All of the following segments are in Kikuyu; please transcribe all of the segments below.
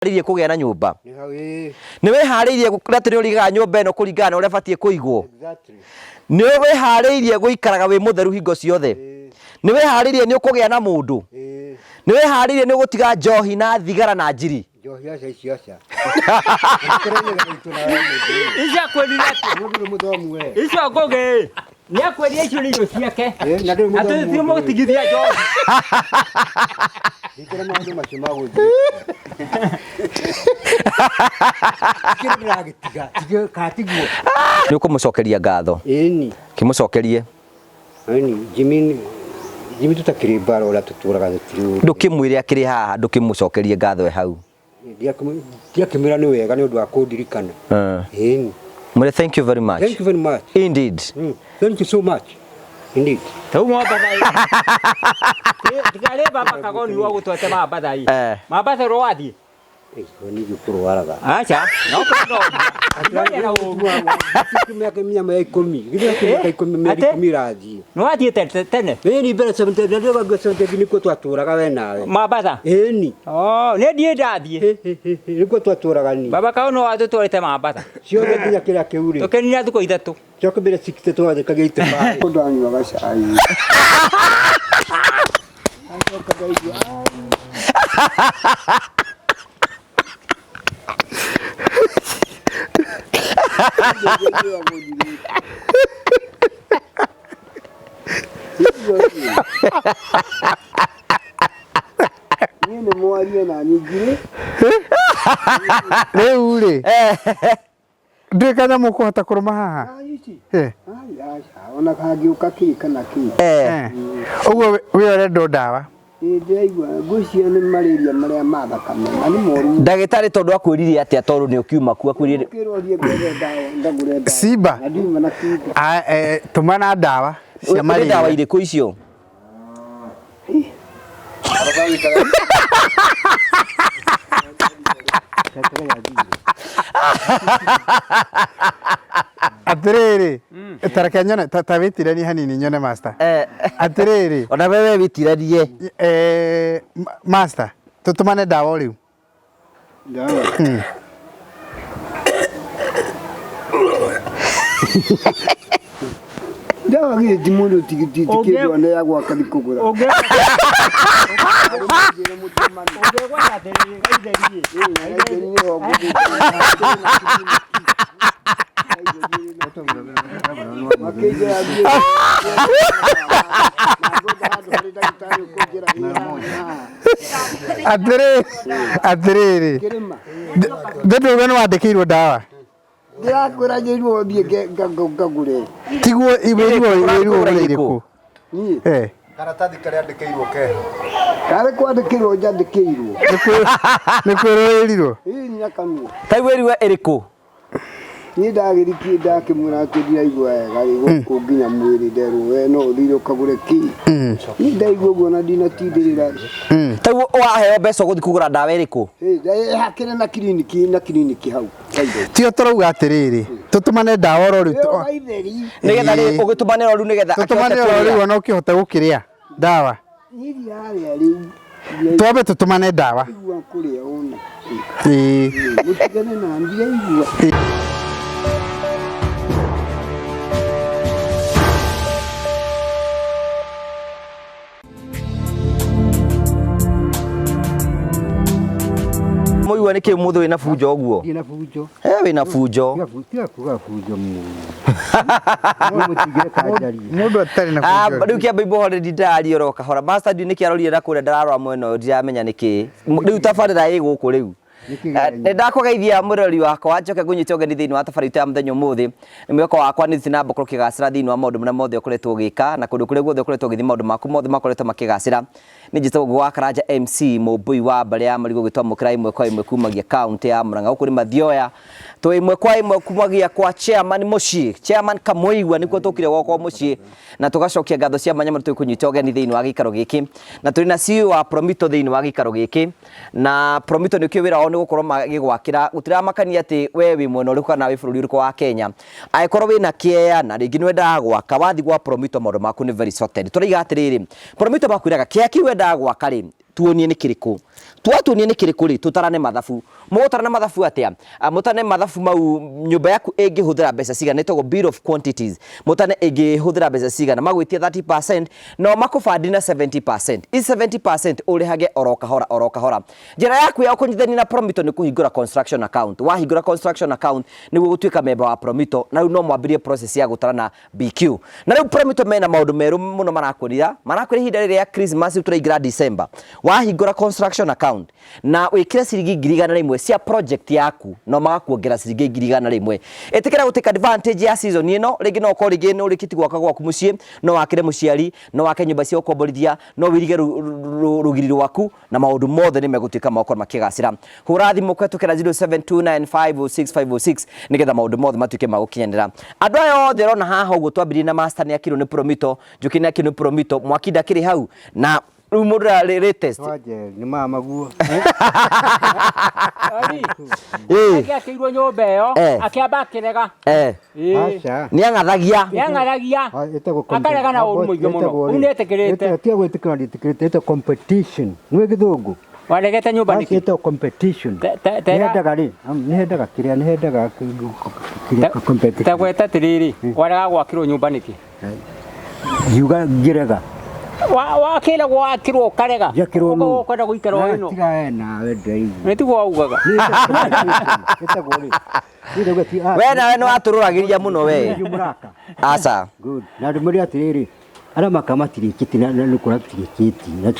Wĩharĩirie kũgĩa na nyũmba? Nĩ wĩharĩirie atĩ nĩ ũrĩigaga nyũmba ĩno kũringana na ũrĩa ĩbatiĩ kũigwo? Nĩ wĩharĩirie gũikaraga wĩ mũtheru hingo ciothe? Nĩ wĩharĩirie nĩ ũkũgĩa na mũndũ? Nĩ wĩharĩirie nĩ ũgũtiga njohi na thigara na njiri? Njohi aca icio aca. Icio akwĩrire atĩ Mũndũ nĩ mũthomu we. icio ngũgĩ nĩ akwĩrire icio nĩ irio ciake. Eh, na ndũrĩ Na mũthomu. tũtimũtigithia njohi. Ndikĩra maũndũ macio ma gũthiĩ. Kĩrĩa ndĩragĩtiga, tige kana tiguo. Nĩ ũkũmũcokeria ngatho? Ĩni. Kĩmũcokerie. Ĩni, Jimmy Jimmy tũtakĩrĩ mbara ũrĩa tũtũraga tũtirĩ ũru. Ndũkĩmwĩre akĩrĩ haha, ndũkĩmũcokerie ngatho e hau. Ndiakĩmwĩra nĩ wega nĩ ũndũ wa kũndirikana. Ĩni. Mwĩre thank you very much. Thank you very much. Indeed. Thank you so much. Indeed. Rĩu Mombatha ĩ. Tiga rĩ baba kagoni wa gũtwete Mambatha ĩ. Eh. Mambatha ũrĩa wathiĩ? Nĩ kũrwaraga. Aca. No kũrora. Na ũru. Mĩaka mĩaka ya ikũmi. Githĩ mĩaka ikũmi mĩeri Atĩ? ikũmi ĩrathiĩ. Nĩ wathiĩte tene? Ĩni mbere 70 ndĩragua 70 nĩkuo twatũraga we nawe. Mambatha? Ĩni. Oh, nĩ ndiĩ ndathiĩ. Nĩkuo twatũraga ni. Baba kau no watũtwarĩte Mambatha. Ciothe nginya kĩrĩa kĩu rĩ. Tũkĩnina thikũ ithatũ. Coka mbere 60 twathĩkagia itĩbarĩ. Mũndũ anyuaga cai. Acoka ndaigua "Ai." Niĩ nĩ mwarie na niĩ ngirĩ. Rĩu rĩ, ndũĩ kanyamũ ũkũhota kũrũma haha? Ai, ici. Eh, Ai, aca, ona kangĩũka kĩ kana kĩ. eh. Ũguo we ũrendwo ndawa. Ĩ, ndĩraigua ngwĩciria nĩ malaria marĩa ma thakame na nĩ moru. Ndagĩtarĩ tondũ akwĩrire atĩa tondũ nĩ ũkiuma kuo akwĩrire Ũkĩrwo thiĩ ngethe ndawa ngagũre ndawa. Simba. Na ndiuma na kĩndũ. Ah, eh, tũmana ndawa cia nĩ ndawa malaria. irĩkũ icio? Atĩrĩrĩ, ta reke nyone ta ta wĩtiranie hanini nyone master. Eh. Atĩrĩrĩ, Ona wewe wĩtiranie. eh, master, tũtũmane ndawa o rĩu. Ndawa. Ndawa githĩ ti mũndũ ti kĩndũ aneagwo akathiĩ kũgũra. Ũngĩgwata atĩrĩrĩ gaitheri ĩ. Makĩnjĩra thiĩ. Na ngwenda handũ harĩ ndagĩtarĩ ũkũnjĩra ĩ haha na haha. Atĩrĩrĩ, atĩrĩrĩ. Kĩrĩma. Ndĩndũga nĩ wandĩkĩirwo ndawa. Ndĩrakwĩra njĩirwo thiĩ ngagũre. Tiguo wĩrirwo wĩrirwo ũgũre irĩkũ? Niĩ Eh. Karatathi karĩa andĩkĩirwo keho. karĩ kwandĩkĩrwo njandĩkĩirwo. Nĩ kwĩrwo wĩrirwo. Ĩĩ na kanua. Ta wĩrirwo ĩrĩkũ? Niĩ ndagĩrikie ndakĩmwĩra atĩ ndiraigua wega rĩ gũkũ nginya mwĩrĩ nderwo we no ũthire ũkagũre kĩ. Niĩ ndaigua ũguo na ndinatindĩrĩra. Ta waheo mbeca ũgũthiĩ kũgũra ndawa ĩrĩkũ? Ĩ hakĩrĩ na kiriniki na kiriniki hau. Tio tũrauga atĩrĩrĩ, tũtũmane ndawa oro rĩu. Ĩyo gaitheri. Nĩgetha rĩ ũgĩtũmane oro rĩu nĩgetha Tũtũmane akĩhote oro kũrĩa. rĩu ona ũkĩhote gũkĩrĩa ndawa. Niĩ ndirarĩa rĩu. Twambe tũtũmane ndawa. Ndiraigua kũrĩa ona. Ĩĩ. Mũtigane na ndiraigua. Mũigua nĩkĩ ũmũthĩ wĩna bunjo ũguo? Ndĩ na bunjo. Eh, wĩna bunjo. Tiga kuga bunjo mũno. Mũtigire kanjaria. Mũndũ atarĩ na Ah, bunjo. rĩu kĩamba imbohore ndiraria oro kahora. Master ndiũ nĩkĩ arorire na kũrĩa ndararora mwena ũyũ ndiramenya nĩkĩ. Rĩu tabarĩra ĩ gũkũ rĩu. Nĩ ndakũgeithia mũrori wakwa njoke ngũnyite ũgeni thĩinĩ wa tabarĩra itũ ya mũthenya ũmũthĩ. Nĩ mwĩhoko wakwa nĩ ũthiĩte na mbere ũkĩgacĩra thĩinĩ wa maũndũ marĩa mothe ũkoretwo ũgĩka na kũndũ kũrĩa guothe ũkoretwo ũgĩthiĩ maũndũ maku mothe makoretwo makĩgacĩra. Nĩ njĩtagwo Ngũgĩ wa Karanja MC Mũmbũi wa mbarĩ ya Marigũ gĩtwamũkĩra ĩmwe kwa ĩmwe kumagia kaũntĩ ya Murang'a. Gũkũ nĩ Mathioya twĩ ĩmwe kwa ĩmwe kumagia kwa chairman mũciĩ, chairman Kamũigua nĩkuo tũkire gwakwa mũciĩ na tũgacokia ngatho cia mwanya mũno tũkũnyita ũgeni thĩinĩ wa gĩikaro gĩkĩ na tũrĩ na CEO wa Promito thĩinĩ wa gĩikaro gĩkĩ na Promito nĩkĩo wĩra wao nĩ gũkorwo magĩgwakĩra gũtiramakania atĩ we wĩ mwena ũrĩkũ kana wĩ bũrũri ũrĩkũ wa Kenya angĩkorwo wĩna kĩea na rĩngĩ nĩ wendaga gwaka wathiĩ gwa Promito maũndũ maku nĩ very sorted tũraiga atĩrĩrĩ Promito makwĩraga kĩea kĩu wendaga gwaka rĩ Tuonie nĩ kĩrĩkũ. Twatuonie nĩ kĩrĩkũ rĩ, tũtarane mathabu. Mũgũtarana mathabu atĩa? Mũtarane mathabu mau nyũmba yaku ĩngĩhũthĩra mbeca cigana, ĩtagwo bill of quantities. Mũtarane ĩngĩhũthĩra mbeca cigana, magwĩtie 30% nao makũbandi na 70%. Ici 70% ũrĩhage oro kahora oro kahora. Njĩra yaku ya kũnyitithania na Promito nĩ kũhingũra construction account. Wahingũra construction account nĩguo gũtuĩka member wa Promito, na rĩu no mwambĩrĩrie process ya gũtarana BQ. Na rĩu Promito mena maũndũ merũ mũno marakwĩrira, marakwĩra ihinda rĩrĩ rĩa Christmas rĩu tũraingĩra December. Wahingũra construction account na wĩkĩre ciringi 100,000 cia project yaku no magakuongera ciringi 100,000. Ĩtĩkĩra gũ take advantage ya season ĩno, rĩngĩ no ũkorwo rĩngĩ nĩ ũrĩkĩtie gwaka gwaku mũciĩ, no wakĩre mũciari, no wake nyũmba cia gũkomborithia, no wĩirige rũgiri rwaku na maũndũ mothe nĩ megũtuĩka ma gũkorwo makĩgacĩra. Hũra thimũ kũhetũkĩra 0729506506 nĩgetha maũndũ mothe matuĩke ma gũkinyanĩra. Andũ aya othe ũrona haha ũguo twambirie na Master nĩ akirwo nĩ Promito, Njũkĩ nĩ akirwo nĩ Promito, Mwaki ndakĩrĩ hau na rĩu mũndũ ũrĩa latest. Twaje nĩ mama guo. Ĩĩ. Akĩakĩirwo nyũmba ĩyo Eh. akĩamba akĩrega. Eh. Aca. Nĩ ang'athagia. Nĩ ang'athagia. Ah, ĩtagwo Akarega na ũru mũingĩ mũno. ĩtagwo Rĩu rĩ- nĩ etĩkĩrĩte. Tiga gwĩtĩkĩra ndĩtĩkĩrĩte, ĩtagwo competition. Nĩ gĩthũngũ. Waregete nyũmba Aca, nĩkĩ? ĩtagwo competition. Te- Nĩ hendaga rĩ, nĩ hendaga kĩrĩa, nĩ hendaga kĩrĩa competition. Tagweta atĩrĩrĩ, warega gwakĩrwo nyũmba nĩkĩ? Ngiuga ngĩrega. Wakĩragwo wakĩrwo ũkarega. Njakĩrwo nũ? Ũkwenda gũikara o Ah, ĩno. Tiga we nawe ndĩraigua. Nĩ tiguo waugaga. Nĩ ĩtagwo competition. Ĩtagwo rĩ. Niĩ ndauga ti- ah, We nawe nĩ watũrũragĩria mũno we. Nĩ mũraka. Aca. Good. Na ndĩmwĩre atĩrĩrĩ, arĩa maka matirĩkĩtie na nĩ kũra matirĩkĩtie. Na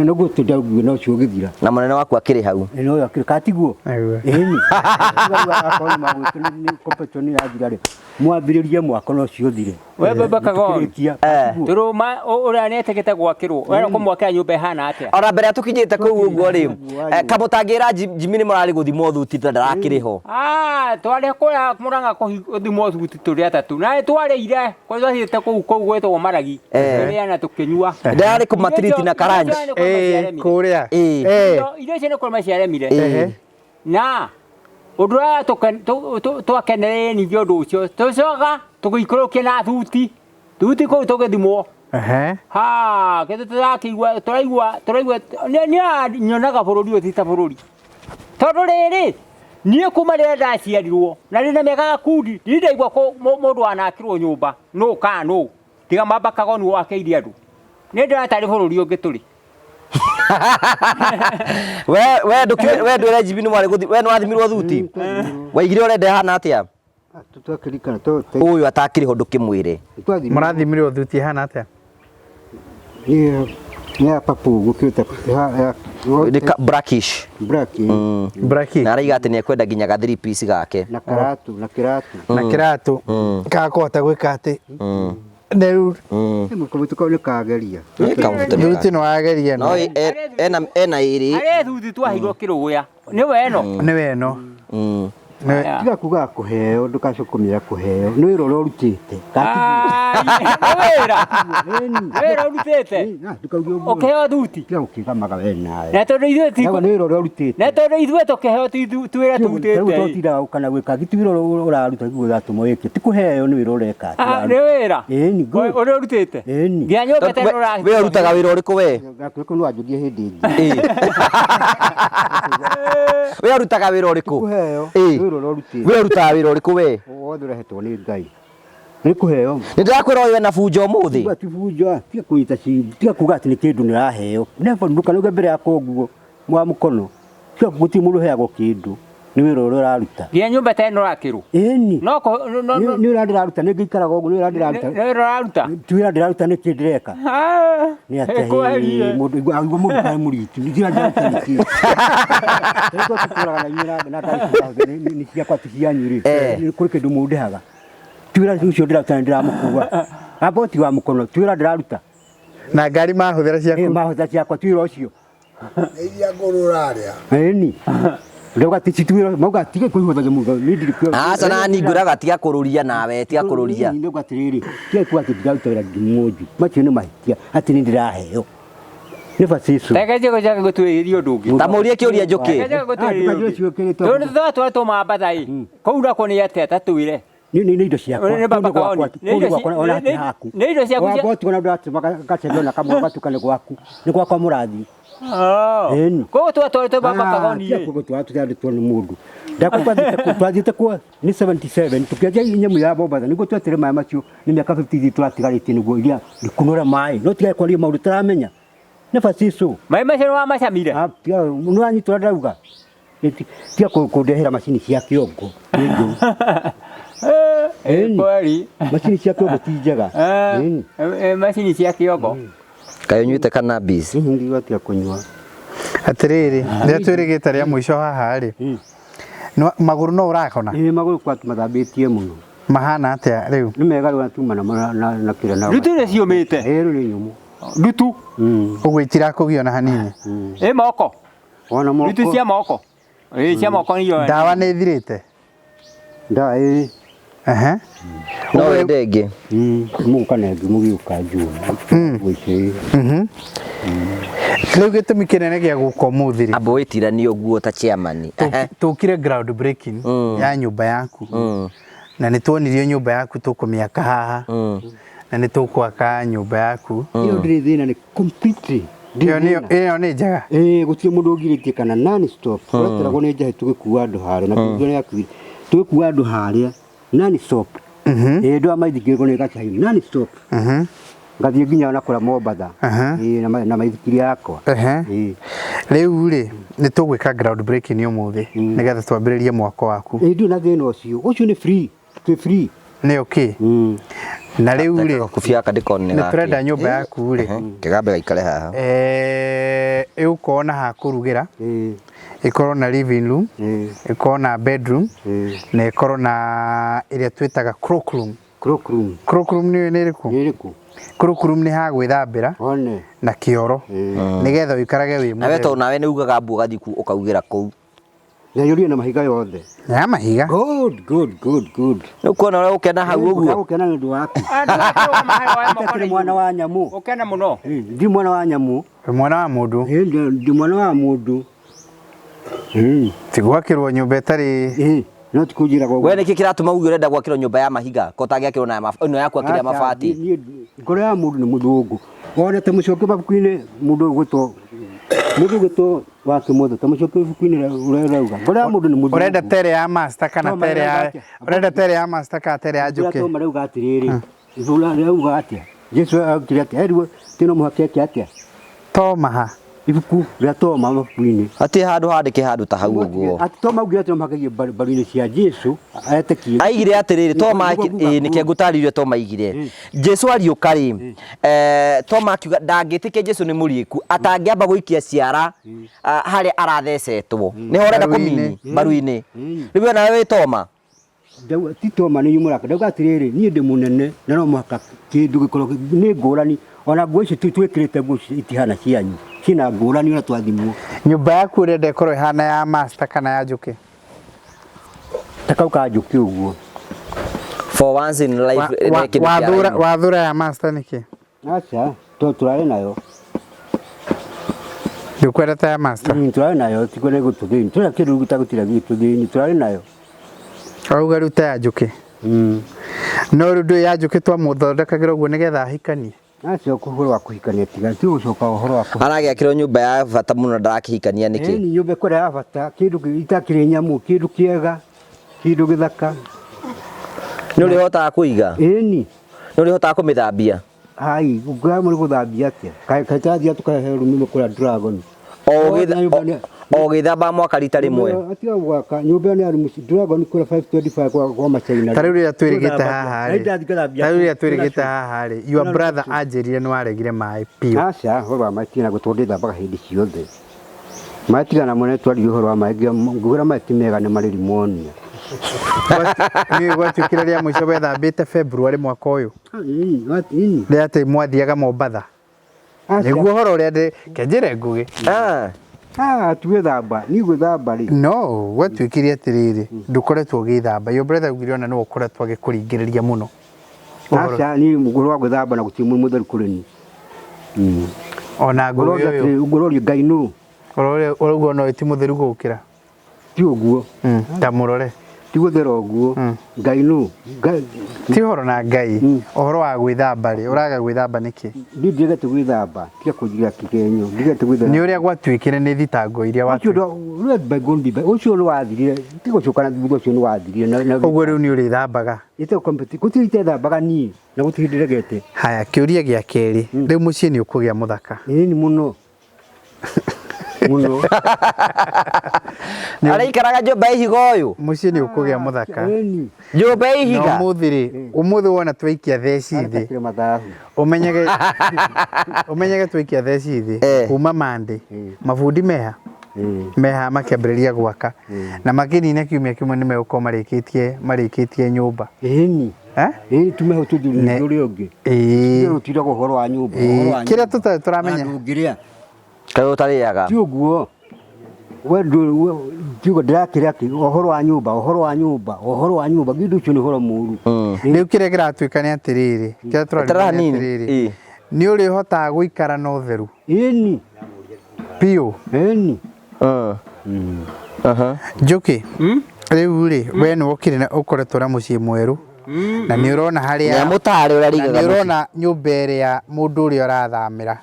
nĩguo tũndaugue no ũcio ũgĩthira. Na mũnene waku akĩrĩ hau. Ĩno ũyũ akĩrĩ katiguo. Aigua. Ĩni. Akorwo nĩ magwĩtwo nĩ competition ĩrathira rĩ, mwambĩrĩrie mwaka no ũcio ũthire. We baba Kagoni. Tũkĩrĩkia. Eh. Tũrũma ũrĩa nĩetĩkĩte gwakĩrwo. Wera kũmwakĩra nyũmba ĩhana atĩa? Ona mbere ya tũkinyĩte kũu ũguo rĩ, kamũtangĩra Jimmy nĩ mũrarĩ gũthimwo thuti ta ndarakĩrĩ ho. Ah, twarĩ kũrĩa Mũrang'a gũthimwo thuti tũrĩ atatũ. Na nĩ twarĩire, kwa twathiĩte kũu kũu gwĩtagwo Maragi. Eh. Tũrĩa na tũkĩnyua. Ndararĩ kũmatiriti na karanji. Ĩĩ, kũrĩa. Ĩĩ. Eh. Irio icio nĩ kũrĩma ciaremire. Ĩĩ. Na ũndũ ũrĩa twakenereire ningĩ ũndũ ũcio, tũcoka tũgĩikũrũkia na thuti. Thuti kũu tũgĩthimwo. Ehe. Ha, kĩndũ tũrakĩigua tũraigua tũraigua nĩ nyonaga bũrũri ũyũ ti ta bũrũri. Tondũ rĩrĩ, niĩ kuma rĩrĩa ndaciarirwo na ndĩna mĩaka gakundi ndirĩ ndaigua mũndũ wanakĩrwo nyũmba nũ kana nũ tiga mamba Kagoni wakĩire andũ. Nĩ ndĩrona tarĩ bũrũri ũngĩ tũrĩ. We we ndũkĩũĩ we ndwĩre Jimmy nĩ mwarĩ gũthi we nĩ wathimirwo thuti. Waigire ũrenda ĩhana atĩa? Twakĩrikana Ũyũ atakĩrĩ ho ndũkĩmwĩre. twathimwo. Mũrathimirwo thuti ĩhana atĩa? Nĩ ya papo gũkĩrĩte Nĩ ka blackish. black Braki. Na araiga atĩ nĩ ekwenda nginya ga three piece gake. na karatu na kĩratu. Na kĩratũ. Gakũhota gwĩka atĩ. Rĩu Kamũtĩ kau nĩ kageria. Nĩ kamũtĩ nĩ thuti nĩ wageria No ena ĩrĩ. Harĩ thuti twaheirwo kĩrũgũya. Nĩwe ĩno. Nĩwe ĩno. Nĩwe- Tiga kuga kũheo ndũgacoke kũmĩra kũheo nĩ wĩra ũrĩa ũrutĩte. Ai, nĩ wĩra. Ĩni. Nĩ wĩra ũrutĩte. Ndũkauge ũguo. Ũkĩheo thuti. Tiga gũkĩgamaga we nawe. Na tondũ ithuĩ ti Ndauga nĩ wĩra ũrĩa ũrutĩte. na tondũ ithuĩ tũkĩheo ti wĩra Rĩu tũrutĩte. tũtindaga kana gwĩka giti wĩra ũrĩa ũraruta guo ũratũma wĩke ti kũheo nĩ wĩra ũreka. Ah, nĩ wĩra. Ĩni good. Ũrĩa ũrutĩte. Ĩni. Nginya nyũmba tene ũra. We ũrutaga wĩra ũrĩkũ we? Gakwĩko no anjũrie hĩndĩ ĩngĩ. Ĩĩ. We ũrutaga wĩra ũrĩkũ? Kũheo Ĩĩ. nĩ wĩra ũrĩa ũrutĩte. We ũrutaga wĩra ũrĩkũ we? Wothe ũrehetwo nĩ Ngai. Nĩ kũheo. Nĩ ndĩrakwĩra ũyũ ena bunjo ũmũthĩ. Tiga ti bunjo, tiga kũnyita tiga kuga atĩ nĩ kĩndũ nĩraheo. Never ndũkanauge mbere yakwa ũguo wa mũkono. Tiga gũtirĩ mũndũ ũheagwo kĩndũ. Nĩ wĩra ũrĩa ũraruta. Nginya nyũmba tene ũrakĩrwo. Ĩni. No no no Nĩ wĩra ndĩraruta nĩ ngĩikaraga ũguo nĩ wĩra ndĩraruta. nĩ wĩra ũraruta. Ti wĩra ndĩraruta nĩ kĩ ndĩreka. Nĩ atĩa Kweri. mũndũ aigua mũndũ karĩ mũritu. Nĩ wĩra ndĩraruta nĩ kĩ. Rĩu tũtũraga na inyuĩ na na nĩ ciakwa ti cianyu rĩ. Eh. Kũrĩ kĩndũ mũndĩhaga. Ti wĩra ũcio ndĩraruta nĩ ndĩramũkua. Amba ti wa mũkono, ti wĩra ndĩraruta. Na ngari mahũthĩra Ĩ ciaku. mahũthĩra ciakwa ti wĩra ũcio. Nĩ iria ngũrũ ũrarĩa. Ĩni. Ndauga ti ti wĩra mauga tige kũihũthagia mũndũ nĩ ndirĩ kuo. Aca na niĩ ngwĩraga tiga kũrũria nawe tiga kũrũria. Ndauga atĩrĩrĩ, tiga kuga atĩ ndiraruta wĩra ngĩmũnju. Macio nĩ mahĩtia atĩ nĩ ndĩraheo. Nĩ bacicu. Reke njĩko ciake gũtuĩria ũndũ ũngĩ. Ta mũrie kĩũria njũkĩ. Reke njĩko gũtuĩria Ah, ũndũ ndũkanjĩre ũngĩ. ciũkĩrĩtwo. Tondũ tũratwarĩtwo Mambatha ĩ, kũu nako nĩ atĩa ta twĩre. Nĩ nĩ indo ciakwa. Nĩ baba Kũu nĩ gwakwa, Kaoni. kũu nĩ gwakwa ona ti haku. Nĩ indo ciaku cia- Wamba ũtigwo na ndũratũma gacembe ona kamwe ũgatuĩka nĩ gwaku. Nĩ gwakwa mũrathiĩ. Ĩni. Koguo twatwarĩtwo baba kagoni ĩ koguo twatwarĩtwo nĩ mũndũ ndakwa twathiĩte kwa nĩ 77 tũkĩanjia nyamũ ya Mombatha nĩguo twetere maĩ macio nĩ mĩaka 50 tũratigarĩtie nĩguo iria kunũra maĩ no tigae kwaria maũndũ taramenya nĩ bacicu Maĩ macio nĩ wamacamire? Nĩwanyitũra ndauga tiga kũndehera macini cia kĩongo nĩ njũru. Eh, Ĩni. kweli. Macini cia kĩongo ti njega. Eh, eh, macini cia kĩongo. Kaĩ ũnyuĩte cannabis? Ndiga tiga kũnyua. Atĩrĩrĩ, rĩrĩa twĩrĩgĩte rĩa mũico haha rĩ, magũrũ no ũrakona? Ĩĩ, magũrũ kwa mathambĩtie mũno. Mahana atĩa rĩu? Nĩ mega rĩu atuma na kĩrĩa na. Ndutu nĩ ciũmĩte. Ĩĩ, rĩu nĩ nyũmũ. Ndutu. Ũguo itirakũgia ona hanini? Ĩ moko. Wona moko. Ndutu cia moko. Ĩ cia moko nĩ Ndawa nĩ ĩthirĩte? Ndawa ĩĩ. Ehe. No wende ĩngĩ? Mũgũka na ĩngĩ mũgĩũka njũĩ. Gũici. Rĩu gĩtũmi kĩnene gĩa gũka ũmũthĩ rĩ. Amba wĩtiranie ũguo ta chairman. Tũkire ground breaking ya nyũmba yaku. Na nĩ tuonirio nyũmba yaku tũkũmĩaka haha. Na nĩ tũkwaka nyũmba yaku. Ĩyo ndĩrĩ thĩna nĩ completely. Ĩyo nĩyo ĩyo nĩ njega. Ĩĩ, gũtirĩ mũndũ ũngirĩtie kana non stop. Ũreteragwo nĩ njahi tũgĩkua andũ harĩa na tũgĩkua nĩ akuire. Tũgĩkua andũ harĩa non stop. Ĩĩ, ndwa maithikiri nĩ gacai non stop. Ngathiĩ nginya na kũrĩa Mombatha. Ĩĩ, na maithikiri yakwa. Ehe. Rĩu rĩ, nĩ tũgwĩka ground breaking ũmũthĩ nĩgetha twambĩrĩrie mwako waku. Ĩĩ, ndirĩ na thĩna ũcio. Ũcio nĩ free. Twĩ free. Nĩ okay. Na rĩu rĩ, Gakubia gaka ndĩkone nĩ tũrenda nyũmba yaku rĩ, Kĩgambe gaikare haha. Ĩgũkorwo na ha kũrugĩra, ĩkorwo na living room, ĩkorwo na bedroom, na ĩkorwo na ĩrĩa twĩtaga cloak room. Cloak room. Cloak room nĩ nĩ ĩrĩkũ? Nĩ ĩrĩkũ? Cloak room nĩ ha gwĩthambĩra na kĩoro nĩgetha ũikarage wĩ Nawe mũtheru. tondũ nawe nĩ ugaga mbu ũgathiĩ ku ũkaugĩra kũu. Na yũrie na mahiga yothe. Ya mahiga. Good, good, good, good. Nĩ ũkuona ũrĩa ũkena hau ũguo. Gũkena nĩ ũndũ waku. Itakĩrĩ mwana wa nyamũ. Ũkena mũno. Ndi mwana wa nyamũ. Mwana wa mũndũ. Ndi mwana wa mũndũ. Ti gwakĩrwo nyũmba ĩtarĩ. No ti kũnjĩra gwa. We nĩkĩ kĩratũma uge ũrenda gwakĩrwo nyũmba ya mahiga ko ũtangĩakĩrwo na ĩno yaku akĩrĩ ya mabati? Ngoro ya mũndũ nĩ mũthũngũ. Wona ta mũcoke mabuku-inĩ mũndũ ũgwĩtwo mũndũ ũgwĩtwo wa kĩmotho ta mũcoke ibuku-inĩ ũrĩa ũrauga. Ngoro ya mũndũ nĩ mũthũngũ. Ũrenda tere ya master kana Toma tere ya marauga atĩa? ũrenda tere ya master kana tere ya njũkĩ? Toma marauga atĩrĩrĩ. Ibuku rĩrauga atĩa? Jesu augire atĩa? Erirwo atĩ no mũhaka eke atĩa? Toma ha? Ibuku rĩa Toma mabuku-inĩ. Hatirĩ handũ handĩke handũ ta hau ũguo. Atĩ Toma augire atĩ no mũhaka aige mbaru-inĩ cia Jesu etĩkie. Aigire atĩrĩrĩ, Toma Nĩguo nguga ĩĩ nĩkĩo ngũtarĩirie Toma aigire. Jesu ariũka rĩ, Toma akiuga ndangĩtĩkia Jesu nĩ mũriũku atangĩamba gũikia ciara harĩa arathecetwo. Nĩho ũrenda Mbaru-inĩ. kũmini mbaru-inĩ. Rĩu we nawe wĩ Toma. Ti Toma nĩ inyuĩ mũraka. Ndauga atĩrĩrĩ, niĩ ndĩ mũnene na no mũhaka kĩndũ gĩkorwo nĩ ngũrani. Ona nguo ici twĩkĩrĩte nguo ici itihana cianyu. Ciĩna ngũrani ona twathimwo. Nyũmba yaku ũrenda ĩkorwo ĩhana ya master kana ya njũkĩ? Ta kau ka njũkĩ ũguo. For once in life nĩ kĩndũ kĩa raini. Wathura ya master nĩkĩ? Aca, to tũrarĩ nayo. Ndũkwenda ta ya master? Tũrarĩ nayo, tikuo nĩ gũtũthĩni. Tũrĩa kĩndũ gĩtagũtira gĩtũthĩni, tũrarĩ nayo. Wauga rĩu ta ya njũkĩ. No rĩu ndũĩ ya njũkĩ twamũthondekagĩra ũguo nĩgetha ahikanie. Aca, ũhoro wa kũhikania tiga, ti gũcoka ũhoro wa kũhikania. Aragĩakĩrwo nyũmba ya bata mũno ndarakĩhikania nĩkĩ? Ĩni nyũmba ĩkorĩa ya bata, kĩndũ itakĩrĩ nyamũ, kĩndũ kĩega, kĩndũ gĩthaka. Nĩ ũrĩhotaga kũiga? Ĩni. Nĩ ũrĩhotaga kũmĩthambia? Hai, ũngĩaga mũrĩ gũthambia atĩa? Kaĩ tũrathiĩ tũkahe rumi kũrĩa Dragon. O ũgĩthamba mwaka rita rĩmwe. Atiga gwaka nyũmba ĩyo nĩ ya rumu Dragon kũrĩa 525 kwa Machaina. Ta rĩu rĩrĩa twĩrĩgĩte haha rĩ, ta rĩu rĩrĩa twĩrĩgĩte haha rĩ, your brother anjĩrire nĩ waregire maĩ piũ. Aca, ũhoro wa maĩ tigana gũtwo ndĩthambaga hĩndĩ ciothe. Maĩ tigana mũno twaririe ũhoro wa maĩ, ngĩra maĩ ti mega nĩ marĩ rimonia. Nĩ gwatuĩkire rĩa mũico wethambĩte February mwaka ũyũ. Rĩa atĩ mwathiaga Mombatha. Nĩguo ũhoro ũrĩa ndĩ kenjĩre Ngũgĩ. Tuĩthamba, niĩ gwĩthamba rĩ. No, gwatuĩkire atĩrĩrĩ, ndũkoretwo ũgĩthamba. Your brother augire ona nĩwe ũkoretwo agĩkũringĩrĩria mũno. Aca, niĩ ũhoro wa gwĩthamba na gũtirĩ mũndũ mũtheru kũrĩ niĩ. Ona Ngũgĩ ũyũ. Ngũroria Ngai nũ? Ũrauga ona ũyũ ti mũtheru gũkĩra? Ti ũguo. Ta mũrore. Ti gũthera ũguo. Ngai nũ? Ngai Ti ũhoro na Ngai, ũhoro wa gwĩthamba rĩ, ũraga gwĩthamba nĩkĩ? Niĩ ndigete gwĩthamba, tiga kũnjigĩra kĩgenyo, ndigete gwĩthamba. Nĩ ũrĩa gwatuĩkire nĩ thitango iria Ũcio watuĩkire. Bygone be bygone. Ũcio nĩ wathirire, ti gũcoka na thutha, ũcio nĩ wathirire. Ũguo rĩu nĩ ũrĩthambaga? Ĩtagwo competition. Gũtirĩ itethambaga niĩ na gũtirĩ hĩndĩ ndegete. Haya, kĩũria gĩa kerĩ, rĩu mũciĩ nĩ ũkũgĩa mũthaka? Ĩni mũno. Mũno. Araikaraga nyũmba ya ihiga ũyũ. Mũciĩ nĩ ũkũgĩa mũthaka. Ĩni. Nyũmba ya Na ihiga. ũmũthĩ rĩ, ũmũthĩ wona twaikia theci thĩ, Arekakĩre mathabu. ũmenyage ũmenyage twaikia theci thĩ kuma Monday, mabundi meha meha makĩambĩrĩria gwaka na makĩnina kiumia kĩmwe nĩ megũkorwo marĩkĩtie marĩkĩtie nyũmba. Ĩni. Eh? Ĩni tume hau tũthiĩ Ne- ũrĩa ũngĩ. Ĩĩ. Tũtiraga ũhoro wa nyũmba. Ĩĩ. Ũhoro wa Kĩrĩa nyũmba. tũtarĩ tũramenya. Na ndũngĩrĩa. Kaĩ ũtarĩaga? Ti ũguo. We ndũ tiugo ndĩrakĩrĩa kĩ ũhoro wa nyũmba, ũhoro wa nyũmba, ũhoro wa nyũmba, githĩ ũcio nĩ ũhoro mũru. Rĩu kĩrĩa kĩratuĩka nĩ atĩrĩrĩ, kĩrĩa Eterera tũrarigwo nĩ hanini. atĩrĩrĩ, Ĩĩ. nĩ ũrĩhotaga gũikara na ũtheru Ĩni. biũ? Ĩni. Njũkĩ, rĩu rĩ, we nĩ wokire na ũkoretwo na mũciĩ mwerũ na nĩ ũrona harĩa Nĩamũtare ũrĩa na arĩigaga nĩ mũciĩ. ũrona nyũmba ĩrĩa mũndũ ũrĩa ũrathamĩra.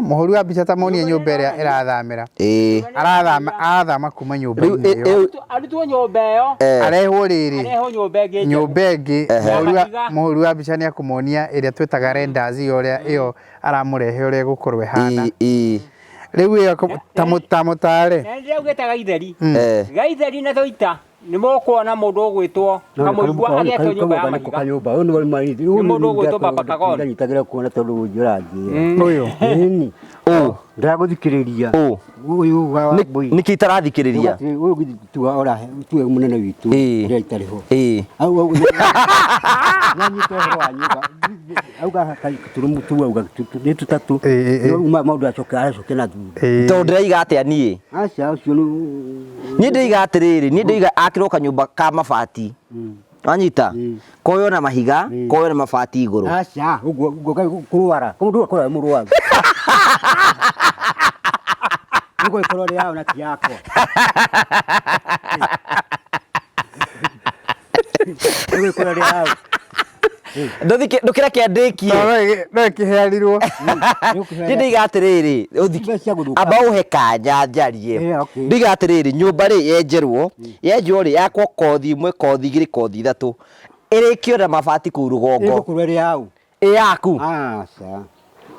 Mũhũri wa mbica ta muonie nyũmba ĩrĩa ĩrathamĩra. Ĩĩ. Arathama arathama kuma Rĩu nyũmba-inĩ ĩ- ĩyo. ĩ- Arutwo nyũmba ĩyo, Arehwo rĩrĩ arehwo nyũmba ĩngĩ njerũ. nyũmba ĩngĩ. Mahiga. Mũhũri wa mbica nĩ akũmonia ĩrĩa twĩtaga renders ĩyo ũrĩa ĩyo aramũrehe ũrĩa ĩgũkorwo ĩhana. ĩ- ĩ. Rĩu ĩyo ta mũtare. Na nĩndĩraugĩte Gaitheri. Eh. Gaitheri na Thũita nĩ mũkuona mũndũ ũgwĩtwo Kamũigua agĩakwo nyũmba ya mahiga. Kanyũmba. Ũyũ nĩ marĩ. Nĩ mũndũ ũgwĩtwo Baba Kagoni. Ndanyitagĩra kuona tondũ ũnjũranjĩra. Ũyũ. Ĩni. Ũ. Ndĩragũthikĩrĩria. Ũ. Ũyũ wa Wambũi. Nĩkĩ itarathikĩrĩria? Ũyũ githĩ tuga ora tuwe mũnene witũ. Ĩĩ. Rĩrĩa itarĩ ho. Ĩĩ. Au au. Nanyita ũhoro wa nyũmba. Auga tũrũmu tu auga nĩ tũtatũ. Ĩĩ, ĩĩ. Uma maũndũ acoke aracoke na thutha. Ĩĩ. Tondũ ndĩraiga atĩa niĩ? Aca ũcio nĩ Niĩ ndĩiga atĩrĩrĩ, niĩ ndĩiga akĩrwo kanyũmba ka mabati. Wanyita? Koywo na mahiga, koywo na mabati igũrũ. Aca ũguo ũguo kũrwara. Mũndũ akorwo arĩ mũrwaru. Nĩguo ĩkorwo ĩrĩ yao na ti yakwa. Nĩguo ĩkorwo ĩrĩ yao. Ndũkĩreke ndĩkie. No ĩkĩheanirwo. Niĩ ndĩiga atĩrĩrĩ, Mbeca cia gũthũka. amba ũhe kanya njarie. Yeah, okay. Ndĩiga atĩrĩrĩ, nyũmba rĩ yenjerwo, yenjwo rĩ yakwo kothi ĩmwe, kothi igĩrĩ, kothi ithatũ. Ĩrĩkio na mabati kũu rũgongo. Ĩgũkorwo ĩrĩ yao. Ĩ yaku. Aca.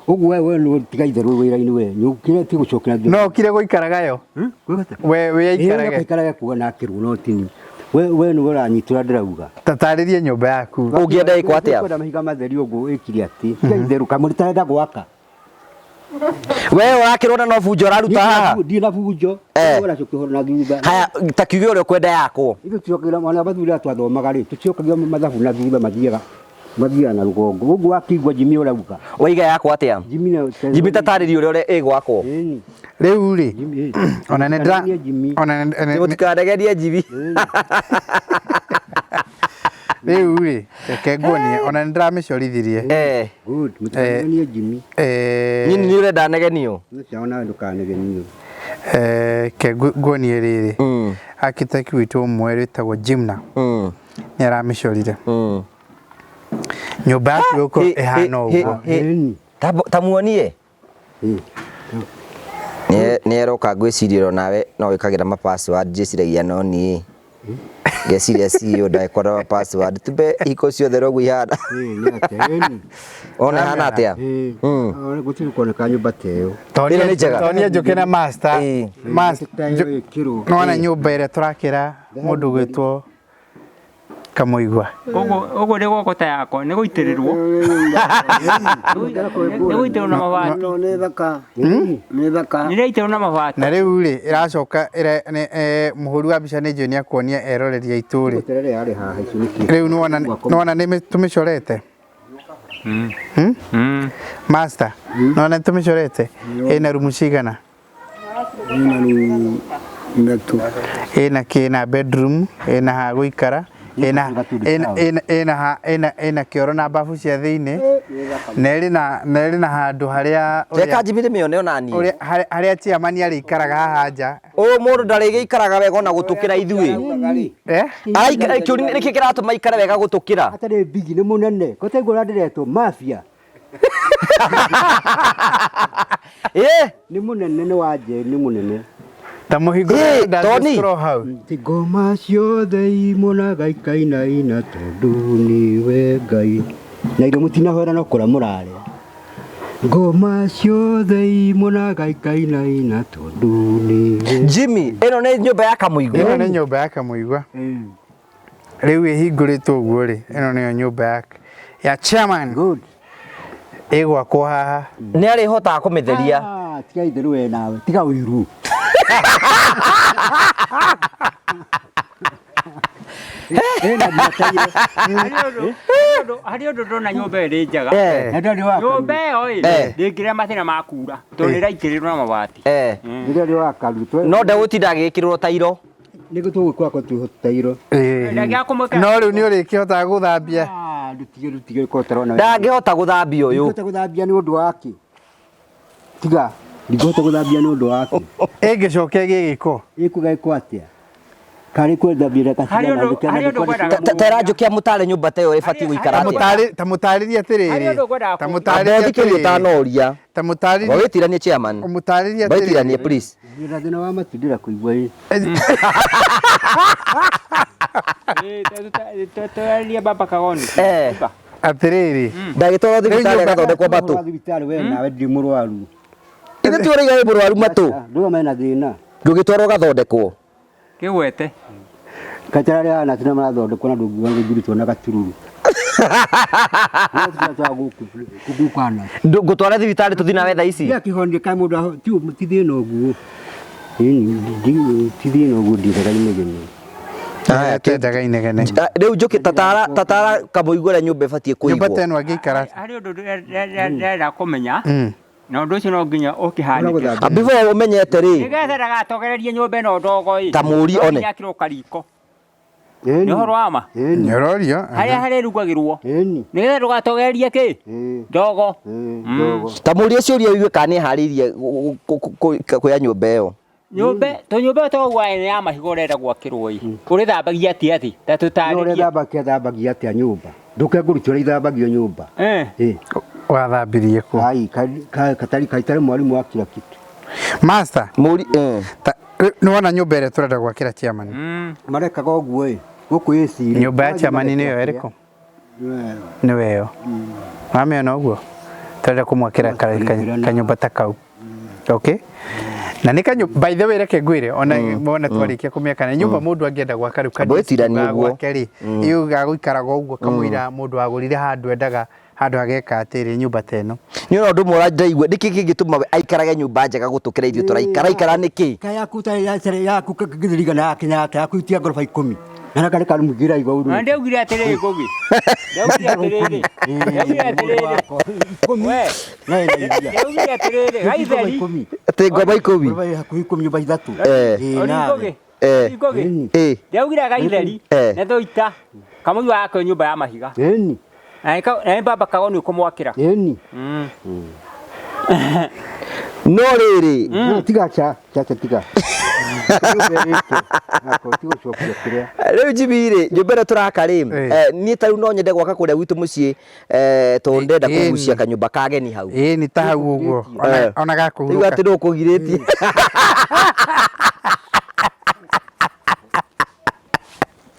Ũguo we we nĩ tiga itherũ wĩra-inĩ we. Kĩrĩa ti gũcokera thutha. No ũkire gũikaraga yo. We we aikarage. Aikarage kuo na akĩrwo no tini. We we nĩwe ũranyitũra ndĩrauga. Tatarĩrie nyũmba yaku. Ũngĩenda ĩkwo atĩa? Kwenda mahiga matheri ũguo ĩkire atĩ. Tiga itherũ kamũrĩ tarenda gwaka. We ũrakĩrwo na no bunjo ũraruta haha. Ndirĩ na bunjo. Ũracokia ũhoro na thutha. Haya, ta kiuge ũrĩa ũkwenda yakwo. Ithuĩ tũcokagĩra mwana mathuri aya twathomaga rĩ, tũcokagia mathabu na thutha mathiaga mathiaga na rũgongo. Ũguo wakĩigua Jimmy ũrauga. Waiga yakwo atĩa? Jimmy na Jimmy tatarĩrie ũrĩa ĩgwakwo. Ĩni. Rĩu rĩ, Jimmy. ona nĩ ndĩra Nĩ Jimmy. ona nĩ- Mũtikanegerie Jimmy. Rĩu rĩ, reke nguonie ona nĩ ndĩramĩcorithirie. Eh. Good. Mũtikanegerie Jimmy. Niĩ nĩ ũrenda negenio. Nĩcio ona ndũkanegenio. Ke nguonie rĩrĩ. Architect witũ ũmwe wĩtagwo Jimna nĩ aramĩcorire. Nyũmba yaku ĩgũkorwo ĩhana ũguo. Ĩni. Ta muonie. Nĩ eroka ngwĩciria o nawe no wĩkagĩra ma password njĩciragia no niĩ. Ngeciria CEO ndagĩkorwo na password tumbe hingo ciothe roguo ihana. Ĩĩ nĩ atĩa? Ĩni. Ona ihana atĩa? Ĩĩ. Gũtirĩ kuoneka nyũmba ta ĩyo. Ĩno nĩ njega. Tonia njũke na master. Master. Ta ĩyo ĩkĩrwo. Nĩwona nyũmba ĩrĩa tũrakĩra mũndũ ũgwĩtwo Kamũigua. Ũguo nĩ gwakwo ta yakwa, nĩ gũitĩrĩrwo. Nĩ gũitĩrĩrwo na mabati. No nĩ thaka. Nĩ thaka. Nĩ ĩraitĩrĩrwo na mabati. Na rĩu rĩ, ĩracoka mũhũri wa mbica nĩ njũĩ nĩ akuonia eroreri aitũ rĩ. Terere yarĩ haha ici nĩkĩ? Rĩu nĩwona nĩ tũmĩcorete? Master, nĩwona nĩ tũmĩcorete? Ĩna rumu cigana? Ĩna rumu ithatũ. Ĩna kĩ? Ĩna bedroom, ĩna ha gũikara, Ĩna Gatundu ĩna taũni. ĩna ĩna ha- ĩna ĩna kĩoro na babu cia thĩinĩ na ĩrĩ na na ĩrĩ na handũ harĩa Reka ũrĩa Jimmy ndĩmĩone ona niĩ. ũrĩa harĩa harĩa chairman arĩikaraga haha nja. Ũyũ mũndũ ndarĩgĩikaraga wega ona gũtũkĩra ithuĩ. Eh? Araikara kĩũria nĩkĩ kĩratũma aikare wega gũtũkĩra? Atarĩ bigi nĩ mũnene. Kotaiguo ũrĩa ndĩretwo mafia. Ĩ, Nĩ mũnene nĩ wa nje nĩ mũnene. Ta mũhingo Ĩ, Tony. hau. Ti ngoma ciothe imonaga ikainaina tondũ nĩwe Ngai. Na irio mũtinahoera no kũrĩa mũrarĩa. Ngoma ciothe imonaga ikainaina tondũ nĩwe. Jimmy, ĩno nĩ nyũmba ya Kamũigua. Ĩno nĩ nyũmba ya Kamũigua. Rĩu ĩhingũrĩtwo ũguo rĩ, ĩno nĩyo nyũmba ya ya chairman. Good. Ĩgwakwo haha. Nĩ arĩhotaga kũmĩtheria. Ah, tiga itherũ we nawe. Tiga ũiru. Ĩna ndiataire. Harĩ ũndũ ndona nyũmba ĩyo ĩrĩ njega. Eh. Na ndĩrĩ wa Nyũmba ĩyo ĩ Eh. ndĩngĩrĩa mathĩna ma kura tondũ nĩ ĩraitĩrĩrwo na mabati. Eh. Ndĩrĩ wa karu. No ndegũtinda agĩkĩrĩrwo tairo. Nĩguo tũgũkua kwa twĩhotairo. Ĩ. Ndangĩakũmũkĩra- No rĩu nĩ ũrĩkĩhotaga gũthambia. Ah, ndutige ndutige kotarona. Ndangĩhota gũthambia ũyũ. Ndingĩhota gũthambia nĩ ũndũ wake. Tiga, ndingĩhota gũthambia nĩ ũndũ wake. Ĩngĩcoka ĩgĩe gĩko. Ĩkũgekwo atĩa? Karĩ kwĩthambia Harĩ ũndũ- harĩ ũndũ ngwendaga Tera njũkia mũtare nyũmba ta ĩyo ĩbatiĩ gũikara Ta atĩa. mũtarĩ ta mũtarĩrie atĩrĩrĩ. Harĩ ũndũ ngwendaga Ta kũũria. mũtarĩrie Ambothikĩrie atĩrĩrĩ. ũtanoria. Ta mũtarĩrie Wĩtiranie chairman. mũtarĩrie Wĩtiranie atĩrĩrĩ. please. Ndĩna thĩna wa matũ ndĩra kũigua ĩ. Tũraria baba Kagoni. Eh. Atĩrĩrĩ. Ndagĩtwarwo thibitarĩ nyũmba- agathondekwo matũ. Ũhoro wa thibitarĩ we nawe ndirĩ mũrwaru. Ithuĩ ti ũraiga wĩ mũrwaru matũ. Ndũga mena thĩna. Ndũgĩtwarwo ũgathondekwo. Kĩgwete. Kachara rĩa na tuna marathondekwo na ndũngiuga ngĩrutwo na gatururu. Gũkana. Ngũtwara thibitarĩ tũthiĩ nawe thaa ici. Gĩa kĩhonia ka mũndũ ti ti thĩna ũguo. Ĩni ti thĩna ũguo ndiendaga inegene. Aya, Tendaga inegene. Rĩu njũkĩ tatara tatara Kamũigua ũrĩa nyũmba ĩbatiĩ Nyũmba kũigwo. ta ĩno angĩikara. Harĩ ũndũ ndĩrenda kũmenya na ũndũ ũcio no nginya ũkĩhanĩke. Ah, Before ũmenyete rĩ, Nĩgetha ndagatogererie nyũmba ĩno ndogo ĩ. Ta mũũri No one. nginya akĩrwo kariko. Ĩni. Nĩ ũhoro wa ma. Ĩni. Nĩ ũrorio. Harĩa harĩrugagĩrwo. Ĩni. Nĩgetha ndũgatogererie kĩ? Ĩĩ. Ndogo. Ĩĩ, ndogo. ta mũũrie ciũria ũigue kana nĩ eharĩirie kuoya nyũmba ĩyo. Nyũmba tũnyũmba tũguo nĩ ya mahiga ũrenda gwakĩrwo ĩ. Ũrĩthambagia atĩa atĩ? Ta No ũrĩa tũtarĩrie. thambagia thambagia atĩa nyũmba. Ndũke ngũrute ũrĩa ithambagio nyũmba. Eh. Ĩ. Wathambirie kũ? Ai, katari kaitari mwalimu wa kila kitu. Master. Mũũri eh. Ta nĩ wona nyũmba ĩrĩa tũrenda gwakĩra chairman. Marekaga ũguo ĩ. Gũkũ ĩci. Nyũmba ya chairman nĩyo ĩrĩkũ? Nĩwe ĩyo. Wamĩona ũguo? Tũrenda kũmwakĩra kanyũmba ta kau. Okay? Na nĩ kanyũmba by the way reke ngwĩre ona wona twarĩkia kũmĩaka nĩ nyũmba mũndũ angĩenda gwaka rĩu Amba wĩtiranie ga ũguo. gwake rĩ ĩyo gagũikaraga ũguo kamũira mũndũ agũrire handũ endaga handũ hageka atĩrĩ nyũmba ta ĩno. Nĩ ũndũ ũmwe ũrandaigua nĩkĩ kĩngĩtũma we aikarage nyũmba njega gũtũkĩra ithuĩ tũraikara aikara nĩkĩ? Ka yaku ta ya yaku gĩthirigana ya Kenyatta yaku itia ngoroba ikũmi. Na karĩ karumugĩra igũrũ. Na ndaugire atĩrĩrĩ Ngũgĩ. Ndaugire atĩrĩrĩ. Ndaugire atĩrĩrĩ. Ikũmi. We. Na ĩna iria. Ndaugire atĩrĩrĩ. Gaitheri. Ikũmi. Atĩ ngomba ikũmi. Ngoroba hakuhĩ ikũmi nyũmba ithatũ. Eh. Ĩ, nawe. Ngũgĩ. Eh. Ngũgĩ. Ĩ. Ndaugire gaitheri. Eh. Na thũita. Kamũigua gakwo nyũmba ya mahiga. Ĩni. Na nĩ baba Kagoni ũkũmwakĩra. Ĩni. No rĩrĩ No, tiga cha cha cha tiga. Nako tiga ũcokia kĩrĩa. rĩu Jimmy rĩ nyũmba ĩno tũraka rĩ Eh. niĩ ta rĩu no nyende gwaka kũrĩa gwitũ mũciĩ tondũ ndĩrenda Ĩni. kũgucia kanyũmba ka ageni hau. Ĩĩ nĩ ta hau ũguo. Eh. Ona Rĩu gakũhurũka. atĩ nũ ũkũgirĩtie.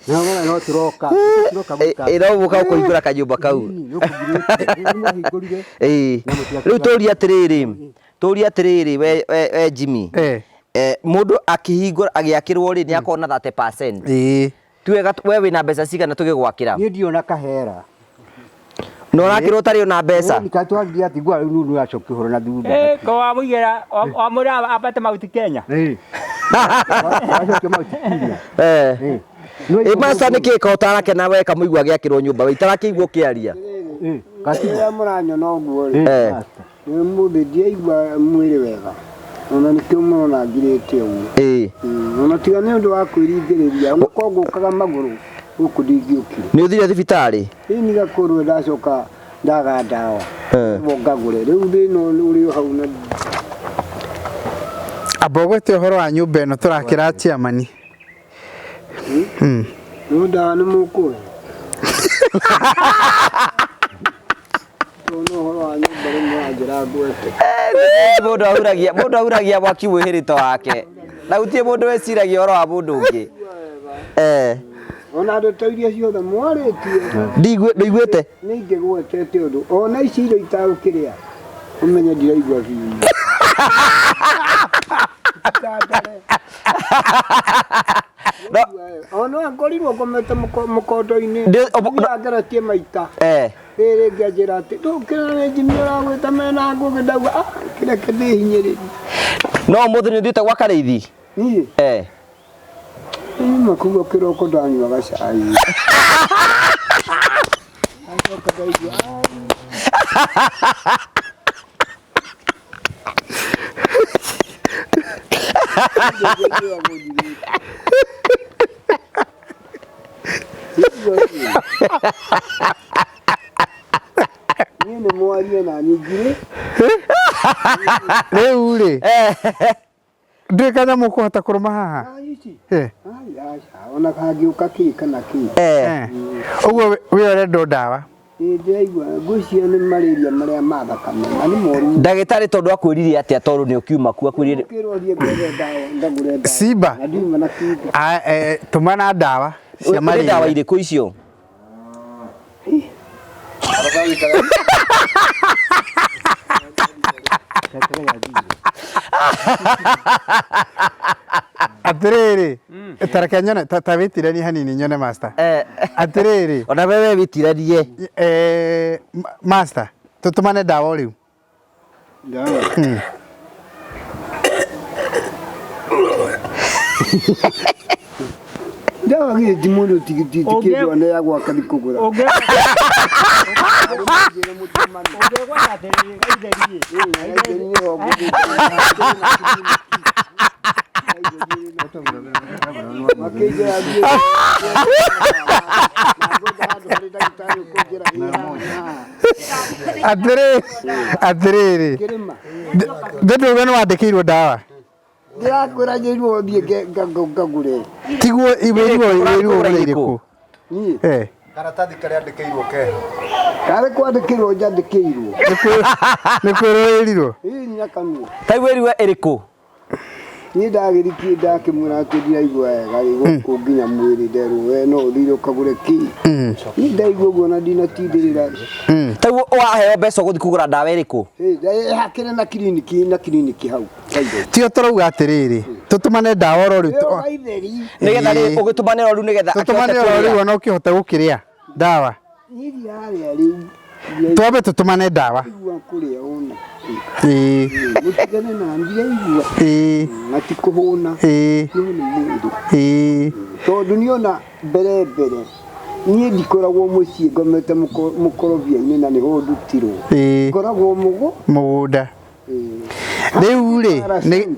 No no tũroka. Tũroka gwĩka. Ĩ no gũka kũhingũra kanyũmba kau. Ĩni, nĩ ũkũgirĩtie. Nĩ mwahingũrire. Ĩ. Na mũtiakiuga- Rĩu tũrie atĩrĩrĩ tũrie atĩrĩrĩ we we we Jimmy. Eh. Mũndũ akĩhingũra agĩakĩrwo rĩ nĩ akorwo na 30%. Ĩĩ. Tuwega we wĩna mbeca cigana tũgĩgwakĩra? Niĩ ndiona kahera. Na ũrakĩrwo ũtarĩ ona mbeca? Ĩni, katwarithia atĩ ngwa rĩu nĩ ũracokia ũhoro na thutha. Eh, ko wamũigĩra wamwĩra ambate Mount Kenya. Ĩ. Wacokia Mount Kenya. Eh. Ĩ. Ĩ master nĩkĩ ka ũtarakena we Kamũigua agĩakĩrwo nyũmba we itarakĩigua ũkĩaria? Ĩ, gatigo. Rĩrĩa mũranyona ũguo rĩ Eh. nĩ mũthĩ ndiaigua mwĩrĩ wega ona nĩkĩo mũrona ngirĩte ũguo Ĩ. Ona tiga nĩ ũndũ wa kwĩringĩrĩria ona korwo ngũkaga magũrũ Gũkũ ndingĩũkire. Nĩ ũthire thibitarĩ? Ĩĩ nĩgakorwo ndacoka ndaga ndawa. Eh. Nĩguo ngagũre. Rĩu thĩna ũrĩ o hau na Amba ũgwete ũhoro wa nyũmba ĩno tũrakĩra chairman. No ndawa nĩ mũkũhe. Tondũ no ũhoro wa nyũmba rĩu mũranjĩra ngwete. Mũndũ ahuragia mũndũ ahuragia mwaki mwĩhĩrĩto wake na gũtirĩ mũndũ weciragia ũhoro wa mũndũ ũngĩ. Eh. Ona ndeto iria ciothe mwarĩtie Ndiguĩte. nĩ ingĩgwetete ũndũ ona ici irio itagũkĩrĩa ũmenye ndiraigua biũ. Ndandare. No Ona ngorirwo ngomete mũkondo-inĩ. Ngeretie maita. Eh. Rĩrĩ ngĩanjĩra atĩ ndũkĩra nĩ njimi ũragwĩta mena ngũgĩ ndauga ah kĩreke ndĩhinyĩrĩrie. No ũmũthĩ nĩ ũthiĩte gwa Karĩithi? Niĩ? Eh. Nyuma kuga kĩroko ndanyuaga cai. Ndacoka ndaigua niĩ nĩ mwarie na niĩ ngirĩ. Rĩu rĩ ndũĩ kanyamũ ũkũhota kũrũma haha? Ici? Eh. Ai, aca, ona kangĩũka kĩ kana kĩ. Eh. Ũguo we ũrendwo ndawa? Ĩĩ ndĩraigua ngwĩciria nĩ malaria marĩa ma thakame na nĩ moru. Ndagĩtarĩ tondũ akwĩrire atĩa tondũ nĩ ũkiuma kuo akwĩrire Ũkĩrwo thiĩ ngethe ndawa ngagũre ndawa. Simba. Na ndiuma na kĩndũ. Tũmana ndawa cia Nĩ ndawa malaria. irĩkũ icio? Atĩrĩrĩ, ta reke nyone ta wĩtiranie hanini nyone master. Atĩrĩrĩ. Ona wewe wĩtiranie. Master, tũtũmane ndawa o rĩu. Ndawa. Ndawa githĩ ti mũndũ ti kĩndũ aneagwo akathiĩ kũgũra. Ũngĩgwata atĩrĩrĩ, gaitheri-ĩ. Makĩnjĩra thiĩ na ngwenda handũ harĩ ndagĩtarĩ ũkũnjĩra ĩ haha na haha. Atĩrĩrĩ, atĩrĩrĩ. Kĩrĩma. Ndũga nĩ wandĩkĩirwo ndawa? Ndĩrakwĩra njĩrwo thiĩ ngagũre. Tiguo wĩrirwo wĩrirwo ũgũre irĩkũ? Niĩ? Eh. Karatathi karĩa andĩkĩirwo keha. Karĩ kwandĩkĩrwo njandĩkĩirwo. Nĩ kwĩrwo wĩrirwo? Ĩĩ na kanua. Ta rĩu wĩrirwo ĩrĩkũ? Niĩ ndagĩrikie ndakĩmwĩra atĩ ndiraigua wega rĩ gũkũ nginya mwĩrĩ nderwo we no ũthire ũkagũre kĩ. Niĩ ndaigua ũguo na ndinatindĩrĩra. Ta rĩu waheo mbeca ũgũthiĩ kũgũra ndawa ĩrĩkũ? Ĩĩ hakĩrĩ na kiriniki na kiriniki hau. Tio tũrauga atĩrĩrĩ, tũtũmane ndawa oro rĩu. Ĩyo gaitheri. Nĩgetha rĩ ũgĩtũmanĩra o rĩu nĩgetha Tũtũmane akĩhote oro rĩu kũrĩa. ona ũkĩhota gũkĩrĩa ndawa. Niĩ ndirarĩa rĩu. Twambe tũtũmane ndawa. Ndiraigua kũrĩa ona. Ĩĩ. Mũtigane na ndiraigua. Ĩĩ. Na ti kũhũna. Ĩĩ. No nĩ mwĩrĩ. Ĩĩ. Tondũ niona mbere mbere niĩ ndikoragwo mũciĩ ngomete mũkorobia-inĩ na nĩho ndutirwo. Ĩĩ. Ngoragwo mũgũ. Mũgũnda. Rĩu rĩ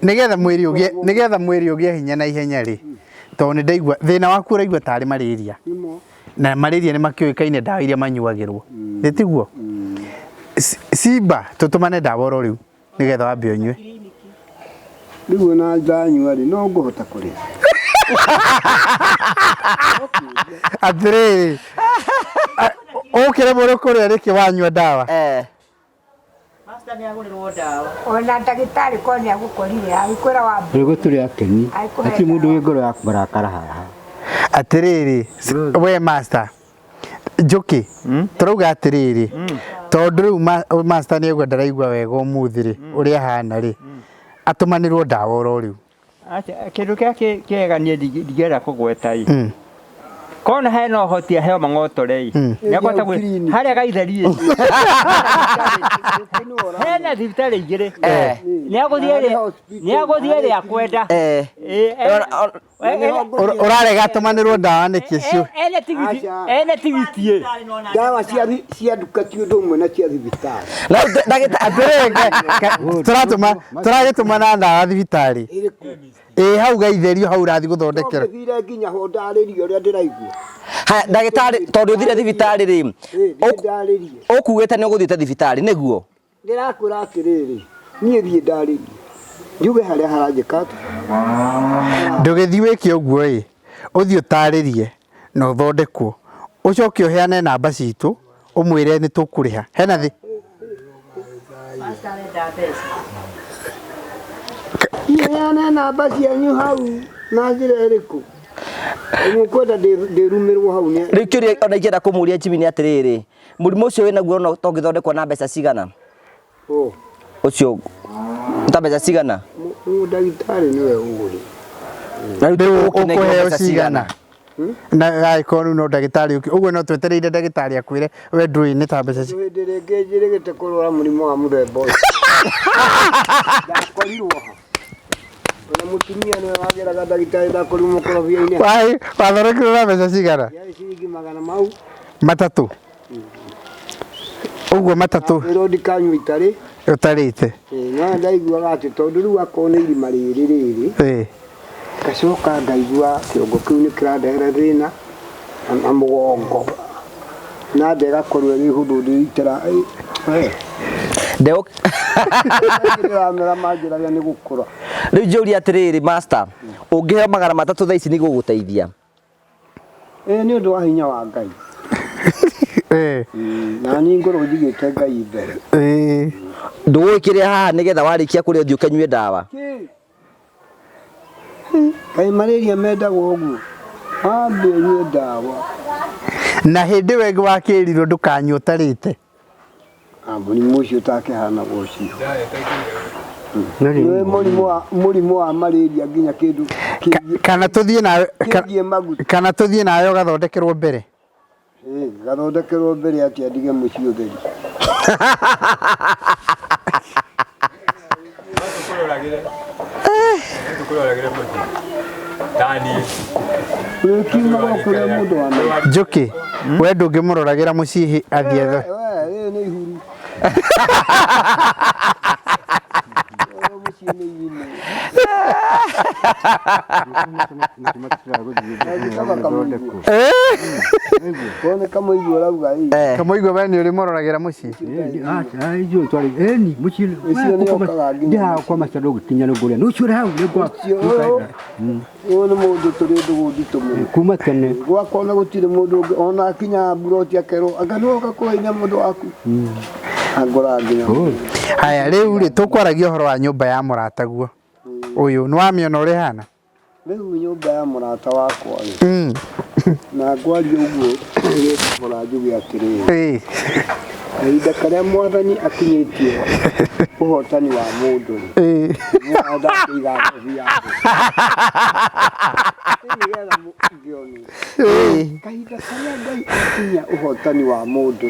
nĩgetha mwĩrĩ ũgĩe nĩgetha mwĩrĩ ũgĩe hinya na ihenya rĩ tondũ nĩ ndaigua thĩna waku ũraigua tarĩ malaria na malaria nĩ makĩũĩkaine ndawa iria manyuagĩrwo nĩ tiguo? Simba tũtũmane ndawa oro rĩu nĩgetha wambe ũnyue. Rĩu ona ndanyua rĩ no ngũhota kũrĩa. Atĩrĩrĩ, ũkĩremwo nĩ kũrĩa nĩkĩ wanyua ndawa? Ona ndagĩtarĩ korwo nĩ agũkorire agĩkwĩra wa Rĩu tũrĩ akeni Agĩkũhe hatirĩ mũndũ wĩ ngoro ya kũmarakara haha. Atĩrĩrĩ, we master Njũkĩ, tũrauga atĩrĩrĩ, tondũ rĩu master nĩ aigua ndaraigua wega ũmũthĩ rĩ, ũrĩa ahana rĩ, atũmanĩrwo ndawa oro rĩu. Aca, kĩndũ kĩrĩa kĩega niĩ ndingĩenda kũgweta ĩ kona hena ũhoti aheo mang'otore ĩ nĩakũhota harĩa gaitheri ĩ hena thibitarĩ igĩrĩ nĩagũthiĩ ĩrĩa akwenda Ũrarega atũmanĩrwo ndawa nĩkĩ cio? ene tigiti ĩ Ndawa cia nduka ti ũndũ ũmwe na cia thibitarĩ. Atĩrĩrĩ, tũratũma tũragĩtũmana ndawa thibitarĩ. Ĩ hau gaitherio hau ũrathiĩ gũthondekera. Thire nginya ho ndarĩrie ũrĩa ndĩraigua. Haya ndagĩtarĩ, tondũ ũthire thibitarĩ rĩ, Ĩ ndarĩrie. Ũkugĩte nĩ ũgũthiĩte thibitarĩ nĩguo? Ndĩrakwĩra atĩrĩrĩ, niĩ thiĩ ndarĩrie. Njuge harĩa haranjĩka atĩa. Ndũgĩthiĩ wĩke ũguo ĩ, ũthiĩ ũtarĩrie na ũthondekwo. Ũcoke ũheane namba citũ ũmwĩre nĩ tũkũrĩha. Hena thĩ. Heane namba cianyu hau na njĩra ĩrĩkũ? Mũkwenda ndĩrumĩrwo hau nĩ. Rĩu kĩũria ona ingĩenda kũmũria Jimmy nĩ atĩrĩrĩ, mũrimũ ũcio wĩnaguo no tongĩthondekwo na mbeca cigana? Ũcio ta mbeca cigana? Ndagĩtarĩ nĩwe ũĩ. Na rĩu Rĩu ũkĩnengwo ũkũheo mbeca cigana? Na angĩkorwo rĩu no ndagĩtarĩ ũke, ũguo no twetereire ndagĩtarĩ akwĩre we ndũĩ nĩ ta mbeca cigana. Hĩndĩ ĩrĩa ĩngĩ njĩrĩgĩte kũrwara mũrimũ wa mũthemba ũcio. Ndakorirwo ha. Ona mũtumia nĩwe wageraga ndagĩtarĩ ndakorirwo mũkorobia-inĩ. Wathondekirwo na mbeca cigana? Yarĩ ciringi magana mau. Matatũ. Ũguo matatũ. Ĩrwo ndikanyua itarĩ. Ũtarĩte. No ndaiguaga atĩ tondũ rĩu akorwo nĩ irima rĩrĩ rĩrĩ. Ngacoka ngaigua kĩongo kĩu nĩ kĩrandehera thĩna na mũgongo. Na nda ĩgakorwo ĩrĩ hũthũ ndĩritĩra. Ndĩramera manjĩraga nĩ gũkũra. Rĩu njũria atĩrĩrĩ master, ũngĩheo 300 thaa ici nĩ gũgũteithia? Ĩ nĩ ũndũ wa hinya wa Ngai. Na niĩ ngorwo njigĩte Ngai mbere. Ndũgũgĩkĩrĩa haha nĩgetha warĩkia kũrĩa ũthiĩ ũkanyue ndawa? Kaĩ malaria mendagwo ũguo? Wambe ũnyue ndawa. Na hĩndĩ ĩyo ĩngĩ wakĩrirwo ndũkanyue ũtarĩte. Mũrimũ ũcio ũtakĩhanaga ũcio. Nĩ mũrimũ wa malaria nginya kĩndũ Kana tũthiĩ nawe kĩgiĩ maguta. Kana tũthiĩ nawe ũgathondekerwo mbere. Gathondekerwo mbere atĩa ndige mũciĩ ũtheri. Njũkĩ, we ndũngĩmũroragĩra mũciĩ athiĩ ethe. Rĩrĩ nĩ ihuru. Kone kamũigua ũrauga ĩ. Kamũigua we nĩ ũrĩmũroragĩra mũciĩ? Ithuĩ twarĩ ĩni mũciĩ Ũcio nĩ okaga nginya ndĩhaga kwa maca ndũgĩkinya nĩ ngũrĩa nĩ ũcio ũrĩ hau nĩ ngwa Ũyũ nĩ mũndũ tũrĩ ndũgũ nditũ mũno. Kuma tene. Gwakwa ona gũtirĩ mũndũ ũngĩ ona akinya mburoti akerwo anga nĩ woka kũhe mũndũ waku. Angora nginya. Haya rĩu rĩ tũkwaragia ũhoro wa nyũmba ya mũrataguo. Ũyũ nĩ wamĩona ũrĩa ĩhana? Rĩu nyũmba ya mũrata wakwa rĩ. Na ngwaria ũguo mũra njuge atĩrĩrĩ. Kahinda karĩa mwathani akinyĩtie ũhotani wa mũndũ rĩ. Ndakĩiga ngothi yake. Nĩgetha mũngĩonwo. Kahinda karĩa Ngai akinyia ũhotani wa mũndũ.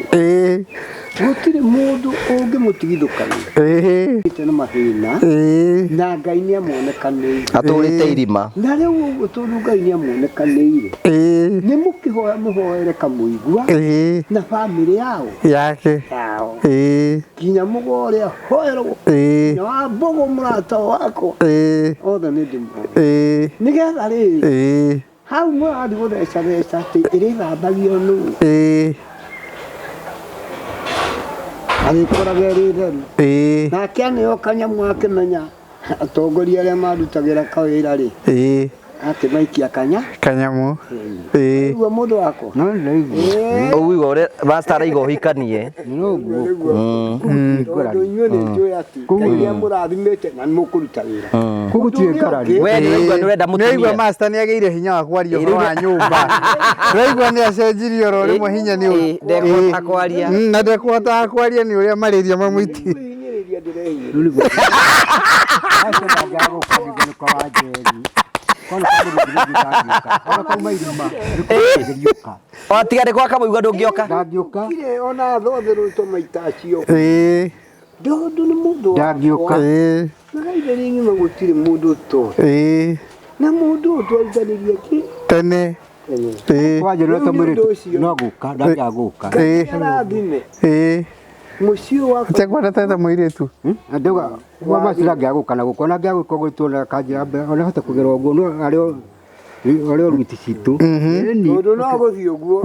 Gũtirĩ mũndũ ũngĩmũtigithũkania. Na mathĩna. Na Ngai nĩ amuonekanĩire. Atũrĩte irima. Na rĩu ũguo tondũ Ngai nĩ amuonekanĩire. Nĩ mũkĩhoya mũhoere kamũigua. Na bamĩrĩ yao. Yake. Yao. Nginya mũgo ũrĩa hoerwo. Na wa mbũgũ mũrata wakwa. Othe nĩ ndĩmoe. Nĩgetha rĩrĩ. Hau mũrathiĩ gũthecatheca atĩ ĩrĩthambagio nũ. Agĩkoraga ĩrĩ theru. Nake aneo kanyamũ akĩmenya atongoria arĩa marutagĩra kawĩra rĩ. Akĩmaikia kanya. Kanyamũ. Ũguo mũndũ wakwa. Ũguo ũrĩa master araiga ũhikanie. Tondũ inyuĩ nĩ njũĩ atĩ Ngai nĩ amũrathimĩte na nĩ mũkũruta wĩra. We nĩ ũrenda mũtumia. Nĩwaigua master nĩ agĩire hinya wa kwaria ũhoro wa nyũmba. Nĩwaigua nĩ acenjirie oro rĩmwe hinya nĩ Ndekũhota kwaria. Na ndekũhotaga kwaria nĩ ũrĩa marĩria mamũiti. O tiga nĩ kwa kamũigua ndũngĩoka. Ndangĩũka. Ona thotherũtwo maita acio. Tondũ nĩ mũndũ Ndangĩũka. Na kahinda rĩngĩ gũtirĩ mũndũ ũtoĩ. Na mũndũ ũyũ twarutanĩrie kĩ? Tene. Kwanjĩrĩra ta mwĩrĩ no gũka ndangĩaga gũka. Arathime. Mũciĩ wakwa Atekwenda teta mũirĩtu. Ndauga wa macira ngĩagũka na gũkũ ona ngĩagũka gwĩtwo na kanjĩra ona hota kũgera ũguo no arĩ arĩ ruti citũ. Ĩni. Tondũ no gũthiĩ ũguo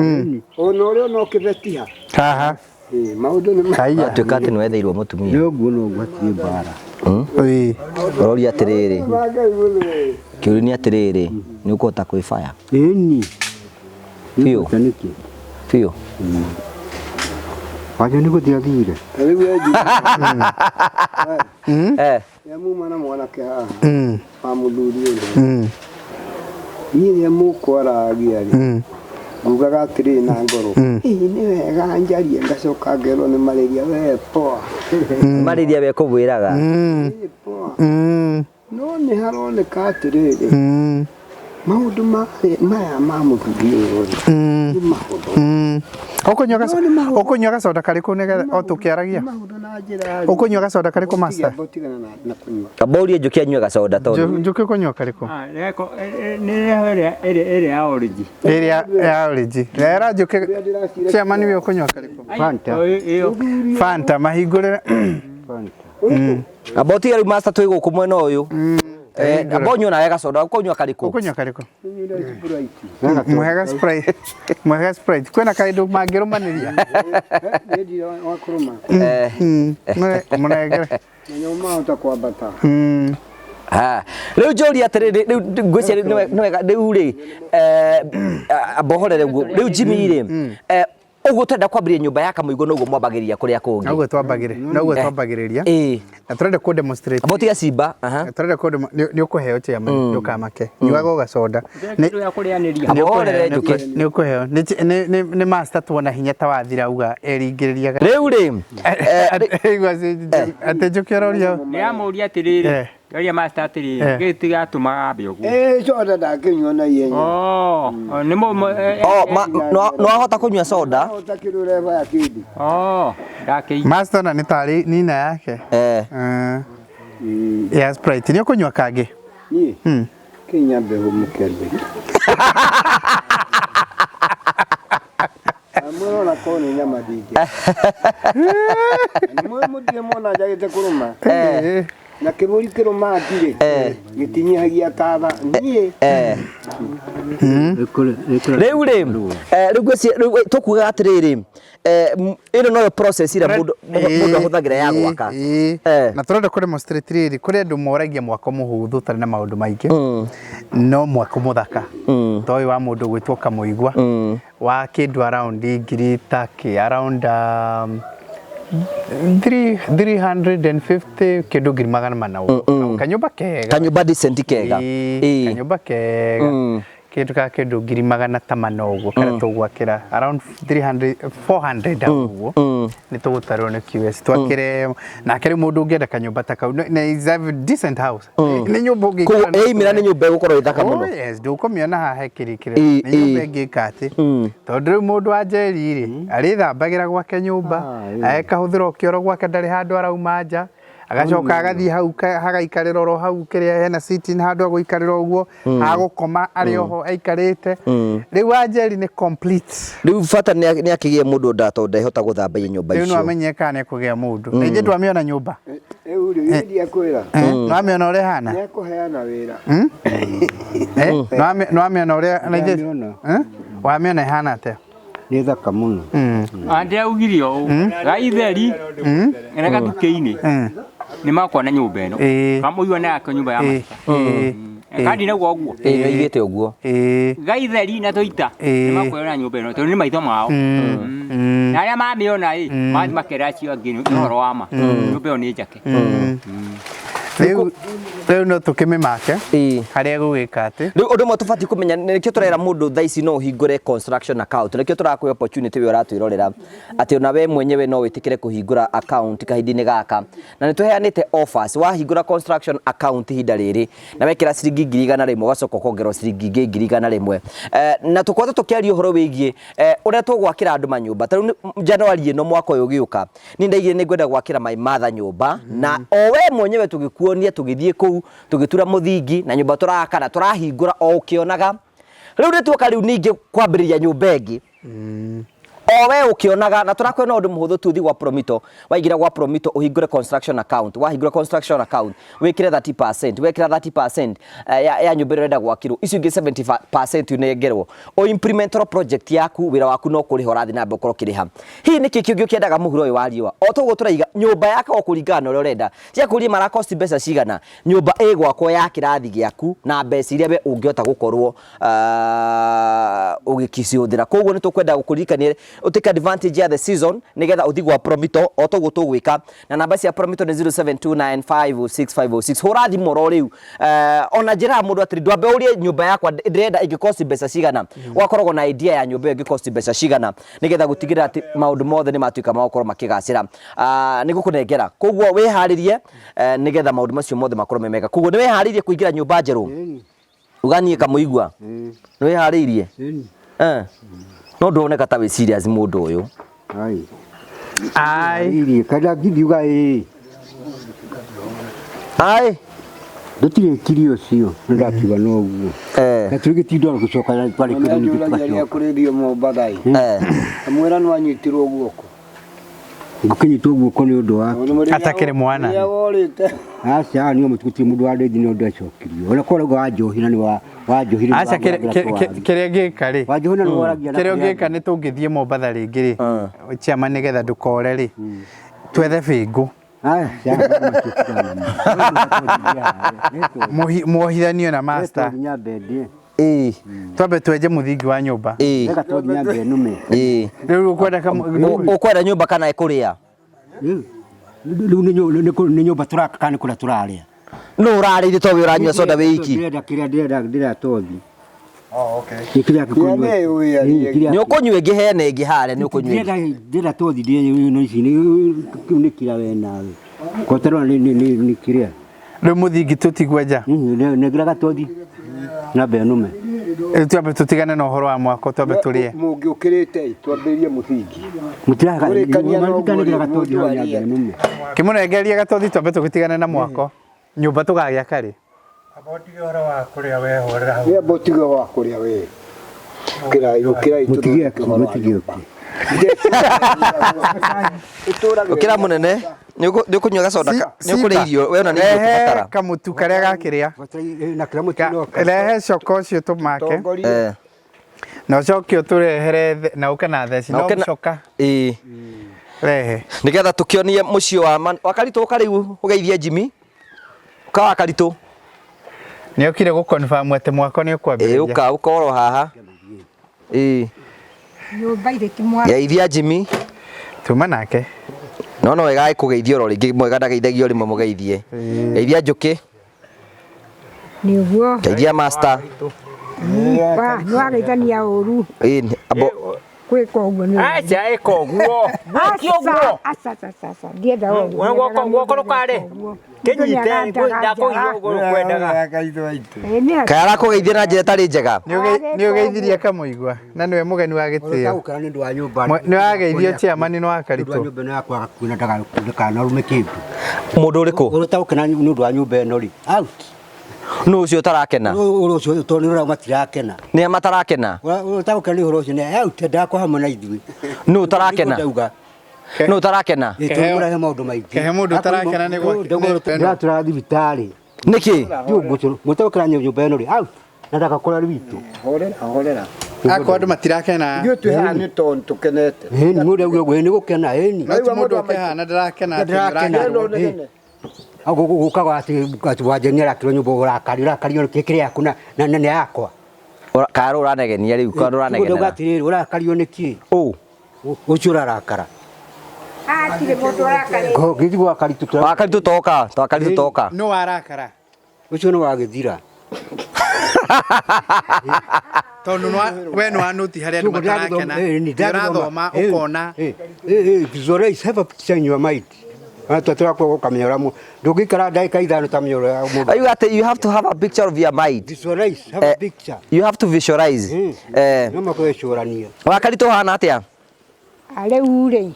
ona ũrĩa no kĩbetiha. Haha. Ĩĩ, maũndũ nĩ Haiya. Atuĩka atĩ nĩwetheirwo mũtumia. Nĩ ũguo no ũguo hatirĩ mbara. Ĩĩ. Ũroria atĩrĩrĩ, ma Ngai mũthee. kĩũria nĩ atĩrĩrĩ, nĩ ũkũhota kwĩbaya Ĩni. Biũ. Nĩkĩ? biũ? Wanja nĩ gũthiĩ athire. Ta rĩu enji Eh, rĩrĩa muma na mwanake haha Mm. wa mũthuri ũyũ Mm. niĩ rĩrĩa mũkwaragia rĩ Mm. ngugaga atĩrĩrĩ na ngoro ĩĩ nĩ wega njarie ngacoka ngerwo nĩ marĩria we poa marĩria we kũmwĩraga. Mm. Ĩĩ, poa Mm. no nĩ haroneka atĩrĩrĩ Mm. maũndũ maya ma mũthuri ũyũ rĩ Mm. nĩ mahũthũ Mm. Ũkũnyua gacoda karĩkũ nĩgetha o tũkĩaragia? Nĩ mahũthũ na njĩra ya Ũkũnyua gacoda karĩkũ master? Amba ũtigane na kũnyua Amba ũrie Njũkĩ anyue gacoda tondũ. Njũkĩ ũkũnyua karĩkũ? Nĩ ĩrĩa ya orange. Ĩrĩa ya orange. Rera Njũkĩ. Ũrĩa ndĩracira Chairman we ũkũnyua karĩkũ? Fanta. Ĩyo. Fanta mahingũrĩre. Fanta. Amba ũtige rĩu master twĩ gũkũ mwena ũyũ. Eh, amba ũnyue nawe gacoda, ũkũnyua karĩkũ? Ũkũnyua karĩkũ? nyuire Sprite. Mwega Sprite. Mwega Sprite. Kwĩna kaĩndũ mangĩrũmanĩria. Niĩ ndirĩ wa kũrũma Eh, Mũnengere. na nyuma mahota kwambata Mm. ha. Rĩu njũrie atĩrĩrĩ, rĩu ngwĩciria nĩ wega rĩu rĩ, eh, amba ũhorere ũguo. Rĩu Jimmy rĩ, eh, ũguo tũrenda kwambĩrĩria nyũmba ya Kamũigũ noguo mwambagĩrĩria kũrĩa kũngĩ. Noguo twambagĩrĩria. Noguo twambagĩrĩria. Ĩĩ. Na tũrenda kũ demonstrate. Amba ũtige Simba. Aha. Na tũrenda kũ nĩ ũkũheo chairman ndũkamake. Nyuaga ũgacoda. Nĩ Kĩndũ gĩa kũrĩanĩria. Amba ũhorere Njũkĩ. nĩ ũkũheo. Nĩ master tuona hinya ta wathira auga eringĩrĩria. Rĩu rĩ, Igua atĩ Njũkĩ ũroria. Ndĩramũria atĩrĩrĩ. Eh. Ndĩroria master atĩrĩrĩ. Eh. Gĩkĩ gĩatũmaga ambe ũguo. ĩĩ coda ndakĩnyua na ihenya Oh, nĩ mũ oh, no wahota kũnyua soda. hota kĩndũ ũrebaya kĩndũ Oh, ndakĩigua. Master ona nĩ tarĩ nina yake. Eh. Ya Sprite. Nĩ ũkũnyua kangĩ? niĩ Mm. kĩnyambe hũmũke mbere Amwe korwo nĩ nyama ndingĩ nĩ mũtirĩ mona njagĩte kũrũma Eh. na kĩbũri kĩrũma ndirĩ gĩtinyihagia tatha niĩ Eh. Rĩu rĩ, eh, rĩu ngwĩciria rĩu tũkugaga atĩrĩrĩ, eh, ĩno noyo process ĩrĩa mũndũ mũndũ ahũthagĩra ya gwaka. Eh. Na tũrenda kũ demonstrate rĩrĩ kũrĩ andũ moragia mwako mũhũthũ ũtarĩ na maũndũ maingĩ no mwako mũthaka ta ũyũ wa mũndũ gwĩtwo Kamũigua wa kĩndũ around ngiri ta kĩ around 350 kĩndũ ngiri magana mana ũguo. Kanyũmba kega Kanyũmba decent kega. Ĩĩ, Ĩĩ. kanyũmba kega kĩndũ ka kĩndũ ngiri magana ta mana ũguo karĩa tũgwakĩra around 300 400 hau ũguo nĩ tũgũtarwo nĩ QS twakĩre nake rĩu mũndũ ũngĩenda kanyũmba ta kau na is a decent house nĩ nyũmba Koguo ũngĩikara na ĩimĩra nĩ nyũmba ĩgũkorwo ĩ thaka Oh mũno. yes, ndũkũmĩona haha ĩkĩrĩkĩrĩra Ĩĩ, nĩ nyũmba ĩĩ. ĩngĩka atĩ tondũ rĩu mũndũ wa njeri rĩ arĩthambagĩra gwake nyũmba akahũthĩra o kĩoro gwake ndarĩ handũ arauma nja agacoka agathiĩ hau hagaikarĩra oro hau kĩrĩa hena sitting handũ agũikarĩra ũguo hagũkoma arĩ oho aikarĩte rĩu wa njeri nĩ complete. Rĩu bata nĩ akĩgĩe mũndũ nda tondũ ndehota gũthambagia nyũmba Rĩu no icio. amenye kana nĩ ekũgĩa mũndũ na ithuĩ ndwamĩona nyũmba. Rĩu rĩ githĩ ndiakwĩra Nĩwamĩona ũrĩa ĩhana? nĩ ekũheana wĩra. Nĩwamĩona ũrĩa na ithuĩ Ndamĩona. Wamĩona ĩhana atĩa? Nĩ thaka mũno. Ndĩraugire ũũ gaitheri na gathukĩ-inĩ nĩ makuona nyũmba ĩno kamũigua nĩ yake nyũmba ya master kandi naguo ũguo Ĩĩ nĩoigĩte ũguo. Gaitheri na tũita nĩ makuona nyũmba ĩno tondũ nĩ maitho mao na arĩa mamĩona ĩ mathiĩ makera acio angĩ nĩ ũhoro wa ma nyũmba ĩyo nĩ njake. Rĩu no tũkĩmĩmake harĩa gũgĩka atĩ Rĩu ũndũ ũmwe tũbatiĩ kũmenya nĩkĩo tũrera mũndũ thaa ici no ũhingũre construction account, nĩkĩo tũrakũhe opportunity we ũratwĩrorera atĩ ona we mwenyewe no wĩtĩkĩre kũhingũra account kahinda-inĩ gaka, na nĩ tũheanĩte offers. Wahingũra construction account ihinda rĩrĩ na wekĩra ciringi 100,000 ũgacoka ũkongererwo ciringi ingĩ 100,000. Na tũkoretwo tũkĩaria ũhoro wĩgiĩ ũrĩa tũgwakĩra andũ manyũmba. Ta rĩu January ĩno mwaka ũyũ ũgĩũka niĩ ndaigire nĩ ngwenda gwakĩra my mother nyũmba, na o we mwenyewe tũgĩkuonia tũgĩthiĩ kũu tũgĩtura mũthingi na nyũmba tũraka na tũrahingũra o ũkĩonaga. Rĩu nĩ tuoka rĩu ningĩ kwambĩrĩria nyũmba ĩngĩ. O we ũkĩonaga na tũrakwĩra no ũndũ mũhũthũ tu ũthiĩ gwa Promito, waingĩra gwa Promito ũhingũre construction account, wahingũra construction account wĩkĩre 30%, wekĩra 30% ya nyũmba ĩrĩa ũrenda gwakĩrwo, icio ingĩ 70% ũnengerwo o implement project yaku, wĩra waku no kũrĩha ũrathiĩ na mbere ũkorwo ũkĩrĩha. Hihi nĩkĩ kĩngĩ ũkĩendaga mũhuro ũyũ wa riũa? O toguo tũraiga nyũmba yakagwo kũringana na ũrĩa ũrenda, ciakũrie marakosti mbeca cigana, nyũmba ĩgwakwo ya kĩrathi gĩaku na mbeca iria we ũngĩhota gũkorwo ũgĩkĩcihũthĩra. Koguo nĩ tũkwenda gũkũririkania ũtake advantage ya the season nĩgetha ũthiĩ gwa Promito o toguo tũgwĩka, na namba cia Promito nĩ 0729506506. Hũra thimũ oro rĩu. Ona njĩraga mũndũ atĩrĩ, ndwambe ũrie nyũmba yakwa ndĩrenda ĩngĩkosti mbeca cigana, ũgakoragwo na idea ya nyũmba ĩyo ĩngĩkosti mbeca cigana nĩgetha gũtigĩrĩra atĩ maũndũ mothe nĩ matuĩka ma gũkorwo makĩgacĩra. Nĩ gũkũnengera, koguo wĩharĩrie nĩgetha maũndũ macio mothe makorwo me mega. Koguo nĩ wĩharĩirie kũingĩra nyũmba njerũ? Uga niĩ kamũigua nĩ wĩharĩirie? No ndũroneka ta wĩ serious mũndũ ũyũ. Ai. Ai. Irie kada ngiuga ĩ. Ai. Ndũtirĩkirie ũcio, nĩ ndakiuga no ũguo. Na tũgĩtinda gũcoka twarĩ kĩrĩnĩ Nĩanjũragia kũrĩthio Mombatha ĩ. Amwĩra nĩ wanyitirwo guoko. Ngũkĩnyitwo guoko nĩ ũndũ wa Atakĩrĩ mwana. Rĩrĩa worĩte. Aca niĩ gũtirĩ mũndũ wa ndĩthi nĩ ndacokirio. Ona korwo wanjohi na nĩ wanjohi. Aca kĩrĩa ngĩka rĩ. Wanjohi na nĩ waragia. Kĩrĩa ũngĩka nĩ tũngĩthiĩ Mombatha rĩngĩ rĩ. Chairman nĩgetha ndũkore rĩ. Twethe bĩngũ. Muohithanio na master. Twambe twenje mũthingi wa nyũmba. Rĩu ũkwenda ũkwenda nyũmba kana ĩkũrĩa? Rĩu nĩ nyũmba tũraka kana nĩ kũrĩa tũrarĩa? Nũ ũrarĩire to we ũranyua soda wĩ iki? Ndĩrenda kĩrĩa ndĩrenda ndĩrenda tothi. Nĩ ũkũnyua ĩngĩ hena ĩngĩ harĩa nĩ ũkũnyua ĩngĩ. Ndĩrenda tothi ndĩrĩa ici kĩu nĩ kĩrĩa we nawe. Koterwo nĩ kĩrĩa. Rĩu mũthingi tũtigwenja. Nengera gatothi na mbere nũme. Rĩu twambe tũtigane na ũhoro wa mwako twambe tũrĩe. Mũngĩũkĩrĩte twambĩrĩrie mũthingi. Mũtirahaka gatothi hau na mbere nũme. Kĩmũnengerie gatothi twambe tũgĩtigane na mwako. Nyũmba tũgagĩaka rĩ? Amba ũtige ũhoro wa kũrĩa we horera hau. Amba ũtige wa kũrĩa we. Ũkĩrai ũkĩrai Mũtige mũtige. Ũkĩra mũnene. Nĩ ũkũnyua gacoda nĩ ũkũrĩa irio we ona nĩ ũkũbatara. Kamũtu karĩa gakĩrĩa. Rehe coka ũcio tũmake. Na ũcoke ũtũrehere na ũke na theci no coka. Ĩĩ. Rehe. Nĩgetha tũkĩonie mũciĩ wa Wakaritũ ũka rĩu ũgeithie Jimmy. Ũka Wakaritũ. Nĩ okire gũ confirm atĩ mwako nĩ ũkwambĩrĩria. Ĩĩ ũka ũka oro haha. Ĩĩ. Nyũmba irĩ ti mwako. Geithia Jimmy. Tuma nake. No no wega kũgeithia oro rĩngĩ mwega ndageithagio rĩmwe mũgeithie. Geithia Njũkĩ. Nĩ ũguo. Geithia master. Nĩ wageithania ũru. Ĩĩ abo Kwĩka ũguo nĩ Aca ĩka ũguo. Aca ũguo. Aca aca aca. Ndienda ũguo. Guoko guoko ndũkarĩ. Kĩnyite ndakũgia ũguo ũkwendaga. Kaĩ arakũgeithia na njĩra ĩtarĩ njega? Nĩ ũgeithirie Kamũigua na nĩwe mũgeni wa gĩtĩo. Nĩ wageithio chairman nĩ wa Karitũ. Nyũmba ĩno yakwa gakuhĩ na ndakanarume kĩndũ. Mũndũ ũrĩkũ? Ũrĩa nĩ ũndũ wa nyũmba ĩno rĩ. Out. Nũ ũcio ũtarakena? Ũrĩa ũcio tondũ nĩ ũrĩa matirakena. Nĩ a matarakena? Ũrĩa ũtagũkena nĩ ũhoro ũcio nĩ out ndakwa hamwe na ithuĩ. Nũ ũtarakena? Nũ ũtarakena? Tũrahe maũndũ maingĩ. Kehe mũndũ ũtarakena nĩ gwake. Ndĩratũra thibitarĩ. Nĩkĩ? Mũtagũkena nyũmba ĩno rĩ out na ndagakora rwitũ. Horera horera. Akorwo andũ matirakena. Ithuĩ twĩ haha nĩ tondũ tũkenete. Ĩni mũndũ auge ũguo nĩ gũkena ĩni. No ti mũndũ ũkĩhana ndarakena. Ndarakena. Gũkaga atĩ wanjeni arakĩrwo nyũmba ũrakario ũrakario kĩrĩa yaku na nĩ yakwa. Kana ũranegenia rĩu kana ũranegenera. Atĩrĩrĩ ũrakario nĩ kĩ? Ũ. Ũcio ũrarakara. Hatirĩ mũndũ ũrakarĩte. Gĩthiĩ gwa Karitũ. Wa Karitũ toka, twa Karitũ toka. Nũ warakara? Ũcio nĩ wagĩthira. Tondũ we nĩ wanũti harĩa andũ matarakena. Nĩ ũrathoma ũkona. Visualize, have a picture in your mind. Tũrakwo ũkamenya ũrĩa ndũngĩikara ndagĩka ithano ũtamenya ũrĩa mũndũ. Auga atĩ you have to have a picture of your mind. Visualize, have a picture. You have to visualize. No makwĩcũrania. Wa Karitũ ũhana atĩa? Rĩu rĩ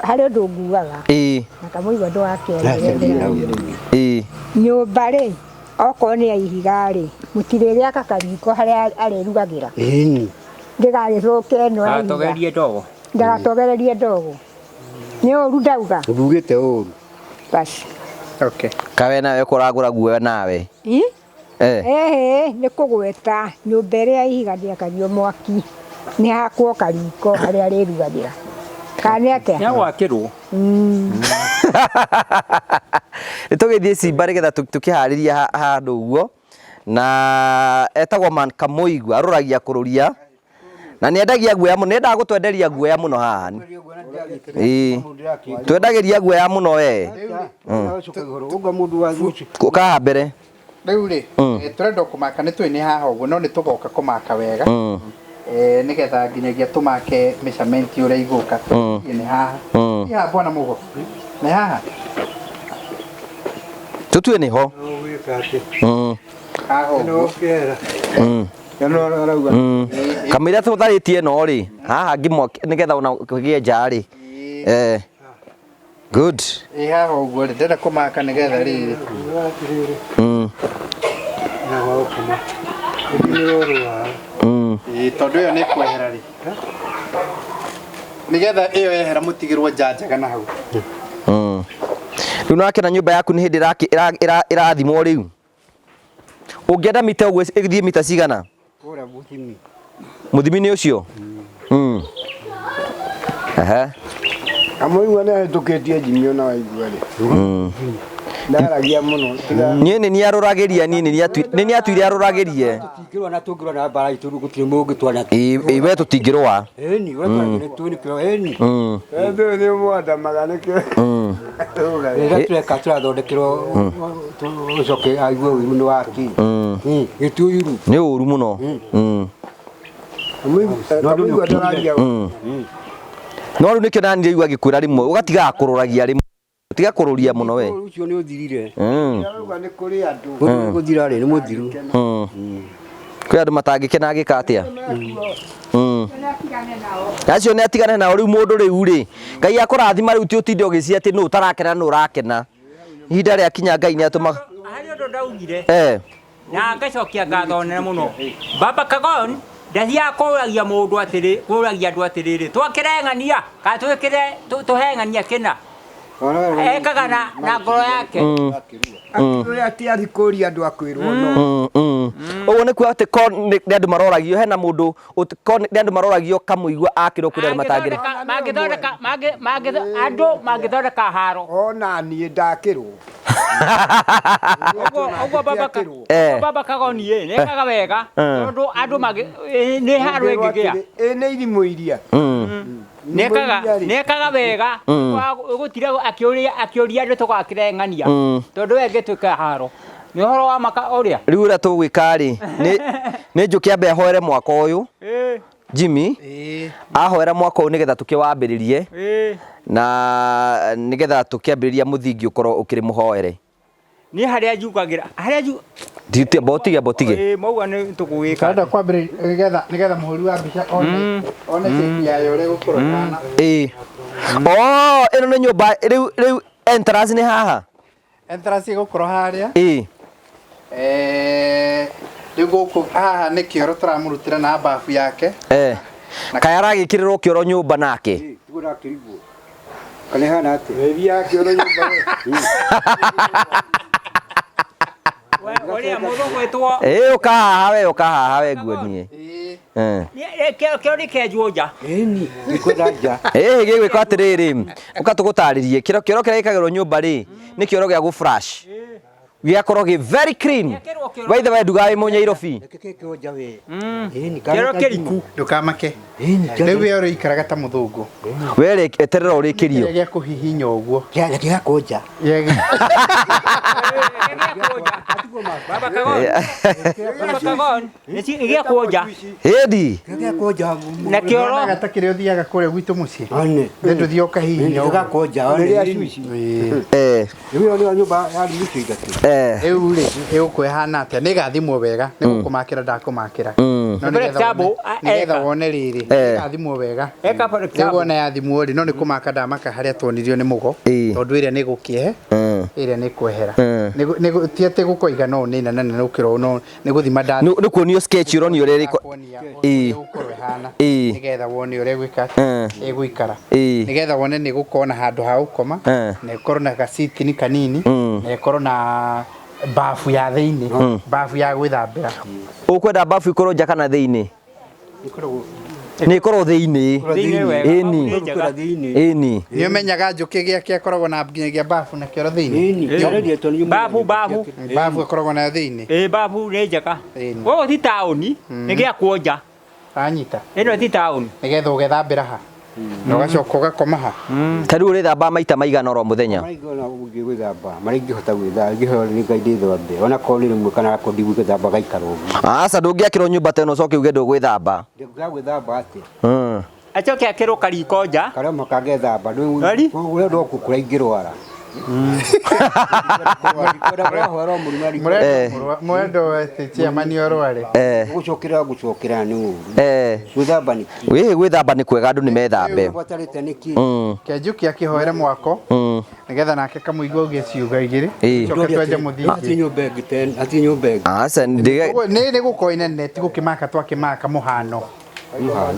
harĩ ũndũ nguaga na kamũigua ndũgakĩonere. Nyũmba rĩ okorwo nĩ ya ihiga rĩ mũtirĩgĩaka kariko harĩa arĩrugagĩra. Ĩni. Ndĩgagĩthũke ĩno ya ihiga. Ndagatogererie ndogo. Ndagatogererie ndogo. Nĩ ũru ndauga. Ndugĩte ũru. Basi. Okay. Kawe nawe kũragũra guoya nawe. Ĩ? Eh. Ĩhĩ, nĩ kũgweta nyũmba ĩrĩa ya ihiga ndĩakagio mwaki. Nĩ hakwo kariko harĩa arĩrugagĩra. Kana nĩ atĩa? Nĩ agwakĩrwo. Nĩ tũgĩthiĩ Simba nĩgetha tũkĩharĩrie handũ ũguo na etagwo man Kamũigua arũragia kũrũria na nĩ endagia guoya mũno, nĩ endaga gũtwenderia guoya mũno haha. Ĩĩ. Twendagĩria guoya mũno we. Ũka haha mbere. Rĩu rĩ, tũrenda kũmaka nĩ tũĩ nĩ haha ũguo no nĩ tũgoka kũmaka wega. Nĩgetha nginyagia tũmake measurement ũrĩa igũka. Nĩ haha. Nĩ haha bwana Mugo. Nĩ haha. Tũtue nĩ ho. Haha ũguo. Kamũira tũtharĩtie ĩno rĩ, haha ngĩmwa nĩgetha ona kũgĩe nja rĩ. Good. Ĩ haha ũguo rĩ, ndĩrenda kũmaka nĩgetha rĩrĩ. Ĩ tondũ ĩyo nĩ kwehera rĩ. Nĩgetha ĩyo yehera mũtigĩrwo nja njega na hau. Rĩu nake na nyũmba yaku nĩ hĩndĩ ĩrathimwo rĩu. Ũngĩenda mita ũguo ĩgĩthiĩ mita cigana? Kũrĩa mũthimi. Mũthimi nĩ ũcio? Aha. Kamũigua nĩ ahĩtũkĩtie Jimmy ona waigua rĩ. Ndaragia mũno. Niĩ nĩ niĩ arũragĩria, niĩ nĩ niĩ atuire arũragĩrie. Tũtingĩrũa na tũngĩrũa na mbara itũ gũtirĩ mũngĩtwana. Ĩ we tũtingĩrũa. Ĩni, we tũragĩre tu nĩkĩo ĩni. Ethĩ nĩ mwandamaga nĩkĩo. Rĩrĩa tũreka tũrathondekerwo ũcoke aigue ũiru nĩ waki. Gĩti ũiru. Nĩ ũru mũno. Kamũigua ndaragia. No rĩu nĩkĩo nani rĩu agĩkwĩra rĩmwe ũgatigaga kũrũragia rĩmwe. Tiga kũrũria mũno we. Ũcio nĩ ũthirire. Ndauga nĩ kũrĩ andũ. Gũthira rĩ nĩ mũthiru. Kwĩ andũ matangĩkena angĩka atĩa? Acio nĩ atigane nao rĩu mũndũ rĩu rĩ. Ngai akũrathima rĩu ti ũtinde ũgĩcia atĩ nũ ũtarakena nũ ũrakena. Ihinda rĩakinya Ngai nĩ atũma. Harĩ ũndũ ndaugire. Na ngacokia ngatho nene mũno. Baba Kagon ndathiaga kũragia mũndũ atĩrĩ, kũragia andũ atĩrĩrĩ, twakĩre ng'ania, kana twĩkĩre, tũhe ng'ania kĩna. Ekaga na ngoro yake. Akĩrũria atĩ athiĩ kũria andũ akwĩrwo no. Ũguo nĩ kuga atĩ ko nĩ andũ maroragio, hena mũndũ ko nĩ andũ maroragio Kamũigua akĩrwo kwĩra andũ matangĩrĩ. Mangĩthondeka, andũ mangĩthondeka haro. Ona niĩ ndakĩrwo. Ũguo baba Kagoni ĩ, nĩ ekaga wega, tondũ andũ nĩ haro ĩngĩgĩa. Ĩ nĩ irimũ iria. Nĩ ekaga wega, gũtirĩ akĩũria andũ tũgakĩre ng'ania, tondũ we ĩngĩtuĩka haro. Nĩ ũhoro wa maka ũrĩa. Rĩu ũrĩa tũgwĩka rĩ, nĩ njũke ambe ahoere mwaka ũyũ. Jimmy, ahoera mwaka ũyũ nĩgetha tũkĩwambĩrĩrie. Na nĩgetha tũkĩambĩrĩria mũthingi ũkorwo ũkĩrĩ mũhoere. Niĩ harĩa njugagĩra, harĩa nju- Nditie, mbotige, mbotige. Ĩ, mauga nĩ tũgwĩka. Tũrenda kwambĩrĩria nĩgetha mũhũri wa mbica one shape yayo ũrĩa ĩgũkorwo ĩhana. Ĩ. Oh, ĩno nĩ nyũmba, rĩu entrance nĩ haha? Entrance ĩgũkorwo harĩa. Ĩ. Rĩu gũkũ haha nĩ kĩoro tũramũrutĩra na bafu yake. Kaya aragĩkĩrĩrwo kĩoro nyũmba nake? Ĩ, tiguo ndakĩrigwo. Kana ĩhana atĩa? Ĩri ya kĩoro nyũmba we. Ũrĩa mũndũ ũgwĩtwo. Ĩ, ũka haha we, ũka haha we nguonie. Kĩoro nĩ kĩenjwo nja. Ĩni, nĩkwenda nja. Ĩ, gĩgwĩkwo atĩrĩrĩ, ũka tũgũtarĩrie. Kĩoro kĩrĩa gĩkagĩrwo nyũmba rĩ, nĩ kĩoro gĩa gũ-flash. Gĩgakorwo gĩ very clean. By the way, ndugaga wĩ Mũnyairobi. Reke kĩkĩrwo nja we. Kĩoro kĩriku. Ndũkamake. Rĩu we ũrĩikaraga ta mũthũngũ. We rĩ, eterera ũrĩkĩrio. Kĩrĩa gĩa kũhihinya ũguo. Kĩa gĩakwo nja. Baba Kagon. Baba Kagon. Gĩakwo nja. Ĩndi. Gĩakwo nja. Na kĩoro. Nyonaga ta kĩrĩa ũthiaga kũrĩa gwitũ mũciĩ. One. Nĩ ndũthiĩ ũkahihinya ũguo. Gĩakwo nja. Rĩrĩa cuici. Rĩu ĩyo nĩyo nyũmba ya rumu icio ithatũ. Rĩu rĩ, ĩgũkũ ĩhana atĩa? Nĩ ĩgathimwo wega, nĩ gũkũmakĩra ndakũmakĩra. No For example, nĩgetha wone rĩrĩ. Ĩgathimwo wega. Eka for Rĩu example. ona yathimwo rĩ, no nĩ kũmaka ndamaka harĩa tuonirio nĩ mũgo, tondũ ĩrĩa nĩ gũkĩehe, ĩrĩa nĩ kwehera. Ti atĩ gũkoiga no nĩ nene nene gũkĩra ũũ, no nĩ gũthima nda. Nĩ kuonio sketch ũronio ũrĩa ĩrĩko. Kuonia ũrĩa ĩgũkorwo ĩhana, nĩgetha wone ũrĩa ĩgwĩka atĩa, ĩgũikara, nĩgetha wone nĩ gũkorwo na handũ ha gũkoma, na ĩkorwo na gacitini kanini, na ĩkorwo na bafu ya thĩinĩ, bafu ya gwĩthambĩra. Ũkwenda bafu ikorwo nja kana thĩinĩ? Nĩ ĩkorwo thĩinĩ. Thĩinĩ wega. Ĩni. Bafu nĩ njega. Ĩni. Nĩ ũmenyaga njũkĩ gĩake akoragwo na nginyagia bafu na kĩoro thĩinĩ. Bafu bafu. Bafu akoragwo nayo thĩinĩ. Ĩ bafu nĩ njega. Ĩni. Gũkũ ti taũni, nĩ gĩakwo nja. Anyita. Ĩno ti taũni. Nĩgetha ũgethambĩra ha na ũgacoka ũgakoma ha. Ta rĩu ũrĩthamba maita maigana oro mũthenya? Marĩa gwĩthamba marĩa ingĩhota gwĩthamba ingĩhota nĩ Ngai ndĩthambe ona korwo nĩ rĩmwe kana akorwo ndigwĩthamba gaikara ũguo. Aca ndũngĩakĩrwo nyũmba ta ĩno ũcoke uge ndũgwĩthamba. Ndĩngĩaga gwĩthamba atĩa? Acoke akĩrwo kariko nja. Karĩa mũhaka ngethamba Rari? ũrĩa ndokũkũra ingĩrwara. Mwendo atĩ chairman ũrware. Gũcokera gũcokera nĩ ũru. Gwĩthamba nĩ kĩ? Wĩ gwĩthamba nĩ kwega andũ nĩ methambe. Ũbatarĩte nĩ kĩ? Kenjuki akĩhoere mwako nĩgetha nake kamũigua uge ciuga igĩrĩ coke twenje mũthingi. Hatirĩ nyũmba ĩngĩ hatirĩ nyũmba ĩngĩ. Aca ndĩge Ũguo nĩ gũkorwo inene ti gũkĩmaka twakĩmaka mũhano.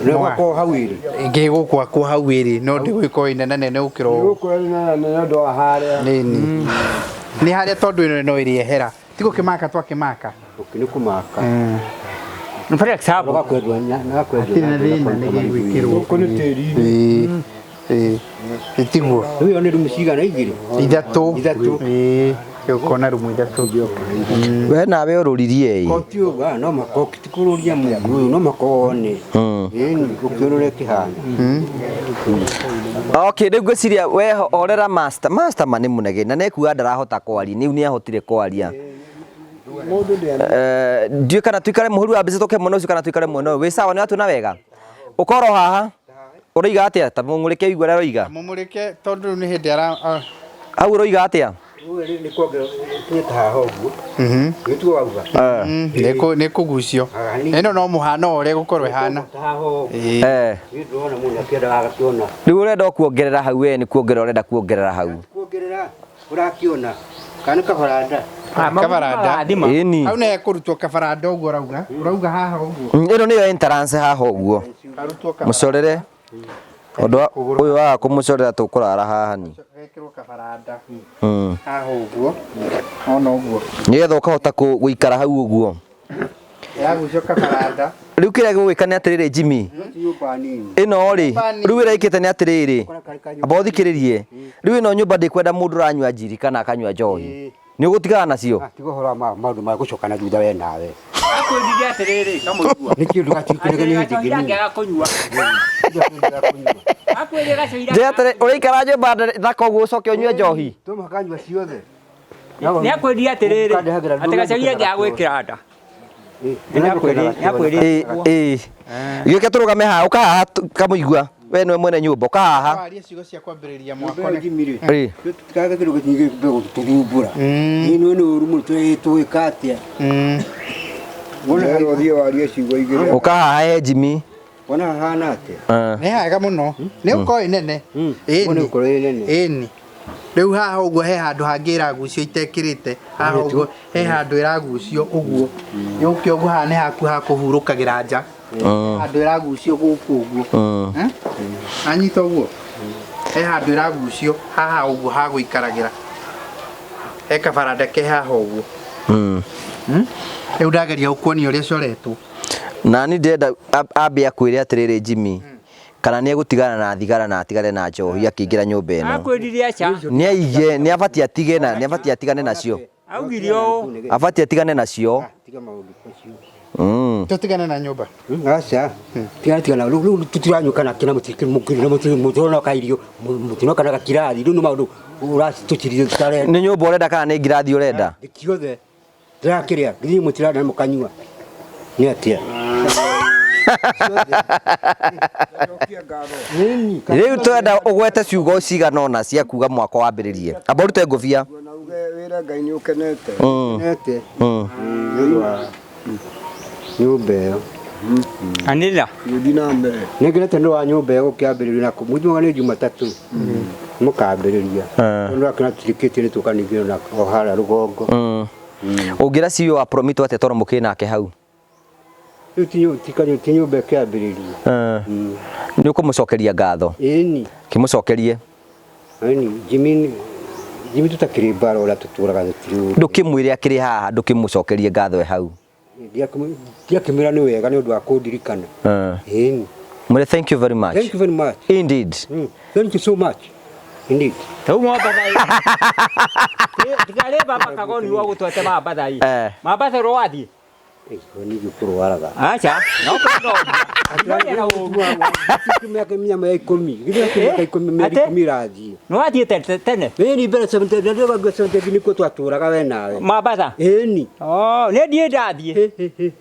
Nĩ gwakorwo hau ĩrĩ. Ĩngĩ gũkwakwo hau ĩrĩ no ndĩgũgĩkorwo inene nene gũkĩra ũũ. Gũkũ nĩ nĩ ũndũ wa harĩa. Nĩni. Nĩ harĩa tondũ ĩno no ĩrĩehera ti gũkĩmaka twakĩmaka. Nĩ kũmaka. For example. Hatirĩ na thĩna nĩ gĩgwĩkĩrwo. Gũkũ nĩ tĩri-inĩ. Ĩĩ. Ĩtiguo. Rĩu ĩyo nĩ rumu cigana igĩrĩ? Ithatũ. Ithatũ. Ĩĩ. Gũkorwo na rumu ithatũ. We nawe ũrũririe ĩ. Ko ti ũguo, no mũhaka ti kũrũria mũndũ ũyũ no mũhaka wone. Ĩni ũkĩona ũrĩa kĩhana. Okay, rĩu ngwĩciria we horera master. Master ma nĩ mũnege na nekuga ndarahota kwaria. Rĩu nĩ ahotire kwaria. Ndiũĩ kana tuikare mũhũri wa mbica tũke mwena ũcio kana tuikare mwena ũyũ. Wĩ sawa nĩ watuona wega? Ũkorwo haha. Ũroiga atĩa? Ta mũmũrĩke ũigue ũrĩa aroiga. Mũmũrĩke tondũ rĩu nĩ hĩndĩ ara Hau ũroiga atĩa? Nĩ kuongerera kinya ta haha ũguo. Nĩ tuo wauga. Nĩ kũgucio. Ĩno no mũhano wa ũrĩa ĩgũkorwo ĩhana. Ta haha ũguo. Eh. Nĩ ndĩrona mũndũ akĩenda agakĩona. Rĩu ũrenda o kuongerera hau we nĩ kuongerera ũrenda kuongerera hau. Kuongerera ũrakĩona. Kana kabaranda. Kabaranda. Ĩni. Hau nĩ hekũrutwo kabaranda ũguo ũrauga. Ũrauga haha ũguo. Ĩno nĩyo entrance haha ũguo. Karutwo kabaranda. Mũcorere. Ũndũ ũyũ waga kũmũcorera tũkũrara haha ni. Gekĩrwo kabaranda. Haha ũguo. Ona ũguo. Nĩgetha ũkahota gũikara hau ũguo. Yagucio kabaranda. Rĩu kĩrĩa gĩgwĩka nĩ atĩrĩrĩ Jimmy. Nyũmba nini. Ĩno rĩ, rĩu ĩrĩa ĩkĩte nĩ atĩrĩrĩ. Amba ũthikĩrĩrie. Rĩu ĩno nyũmba ndĩkwenda mũndũ ũranyua njiri kana akanyua njohi. Nĩ ũgũtigana nacio? Tiga ũhoro wa maũndũ ma gũcoka na thutha we nawe. Akwĩrire atĩrĩrĩ kamũigua. Nĩ kĩndũ gatuĩkĩrĩga nĩ hĩndĩ Gacohi kĩnini. angĩaga kũnyua. Akwĩrire gacohi Njĩra atĩrĩ, ũraikara nyũmba thaka ũguo ũcoke ũnyue njohi? To mũhaka nyua ciothe. Nĩ akwĩrire atĩrĩrĩ atĩ gacohi angĩaga gwĩkĩra nda. Nĩ akwĩrire. Ĩĩ. Gĩũke tũrũgame haha, ũka haha kamũigua. We nĩwe mwene nyũmba, ũka haha. Warie ciugo cia kwambĩrĩria mwako Mwako nĩ Jimmy Ĩĩ. Tũtikage kĩndũ gĩtingĩ gũtũthumbũra. Nĩ nĩ ũru mũno tũgĩka atĩa. Wona ũthiĩ warie ciugo igĩrĩ. Ũka haha he Jimmy. Wona hahana atĩa? Nĩ hega mũno. Nĩ gũkorwo ĩ nene. Ĩni. Gũkorwo ĩ nene. Ĩni. Rĩu haha ũguo he handũ hangĩ ĩragucio itekĩrĩte. Haha ũguo he handũ ĩragucio ũguo. Yũke ũguo haha nĩ haku ha kũhurũkagĩra nja. Handũ ĩragucio gũkũ ũguo. Anyita ũguo. He handũ ĩragucio haha ũguo ha gũikaragĩra. He kabaranda ke haha ũguo. Rĩu ndageria gũkuonia ũrĩa coretwo. Na niĩ ndĩrenda ambe akwĩre atĩrĩrĩ Jimmy. Kana nĩ egũtigana na thigara na atigane na njohi akĩingĩra nyũmba ĩno. Akwĩrire aca. Nĩ aige, nĩ abatiĩ atige na nĩ abatiĩ atigane nacio. Augire ũũ. Abatiĩ atigane nacio. Tiga maũndũ macio. Tũtigane na nyũmba. Aca. Tigana tigana rĩu tũtiranyua kana kĩna mũtirona kairio mũtinoka na gakirathi rĩu nĩ maũndũ ũratũcirithia tũtarenda. Nĩ nyũmba ũrenda kana nĩ ngirathi ũrenda? Ciothe ndĩrakĩrĩa nginya mũtirarĩa na mũkanyua. Nĩ atĩa? Rĩu twenda ũgwete ciugo cigana ũna cia kuga mwaka wambĩrĩrie. Amba ũrute ngũbia. Na uge wĩra Ngai nĩ ũkenete. Ũkenete. Nĩ ũndũ wa nyũmba ĩyo. Anĩrĩra. Gĩthiĩ na mbere. Nĩngenete nĩ wa nyũmba ĩgũkĩambĩrĩrio na mũthiaga nĩ Jumatatũ mũkambĩrĩria tondũ akĩona tũtirĩkĩtie nĩ tũkaningĩrwo na o harĩa rũgongo. Ũngĩra CEO wa Promito atĩa tondũ mũkĩrĩ nake hau? Rĩu ti nyũmba ĩkĩambĩrĩrio. Nĩ ũkũmũcokeria ngatho? Ĩni. Kĩmũcokerie. Ĩni, Jimmy Jimmy tũtakĩrĩ mbara ũrĩa tũtũraga tũtirĩ ũru. Ndũkĩmwĩre akĩrĩ haha, ndũkĩmũcokerie ngatho e hau. Ndiakĩmwĩra nĩ wega nĩ ũndũ wa kũndirikana. Ĩni. Mwĩre thank you very much. Thank you very much. Indeed. Thank you so much. Indeed. Rĩu Mombatha ĩ. Tiga rĩ baba Kagoni wa gũtwete Mambatha ĩ. Mambatha ũrĩa wathiĩ? Ningĩ kũrwaraga. Aca, no kwenda ũguo. Mĩaka mĩaka ya ikũmi. Githĩ mĩaka ikũmi mĩeri ikũmi ĩrathiĩ. Nĩ wathiĩte tene? Ĩni mbere 70 nĩkuo twatũraga we nawe. Mambatha? Ĩni. Oh, nĩ ndiĩ ndathiĩ.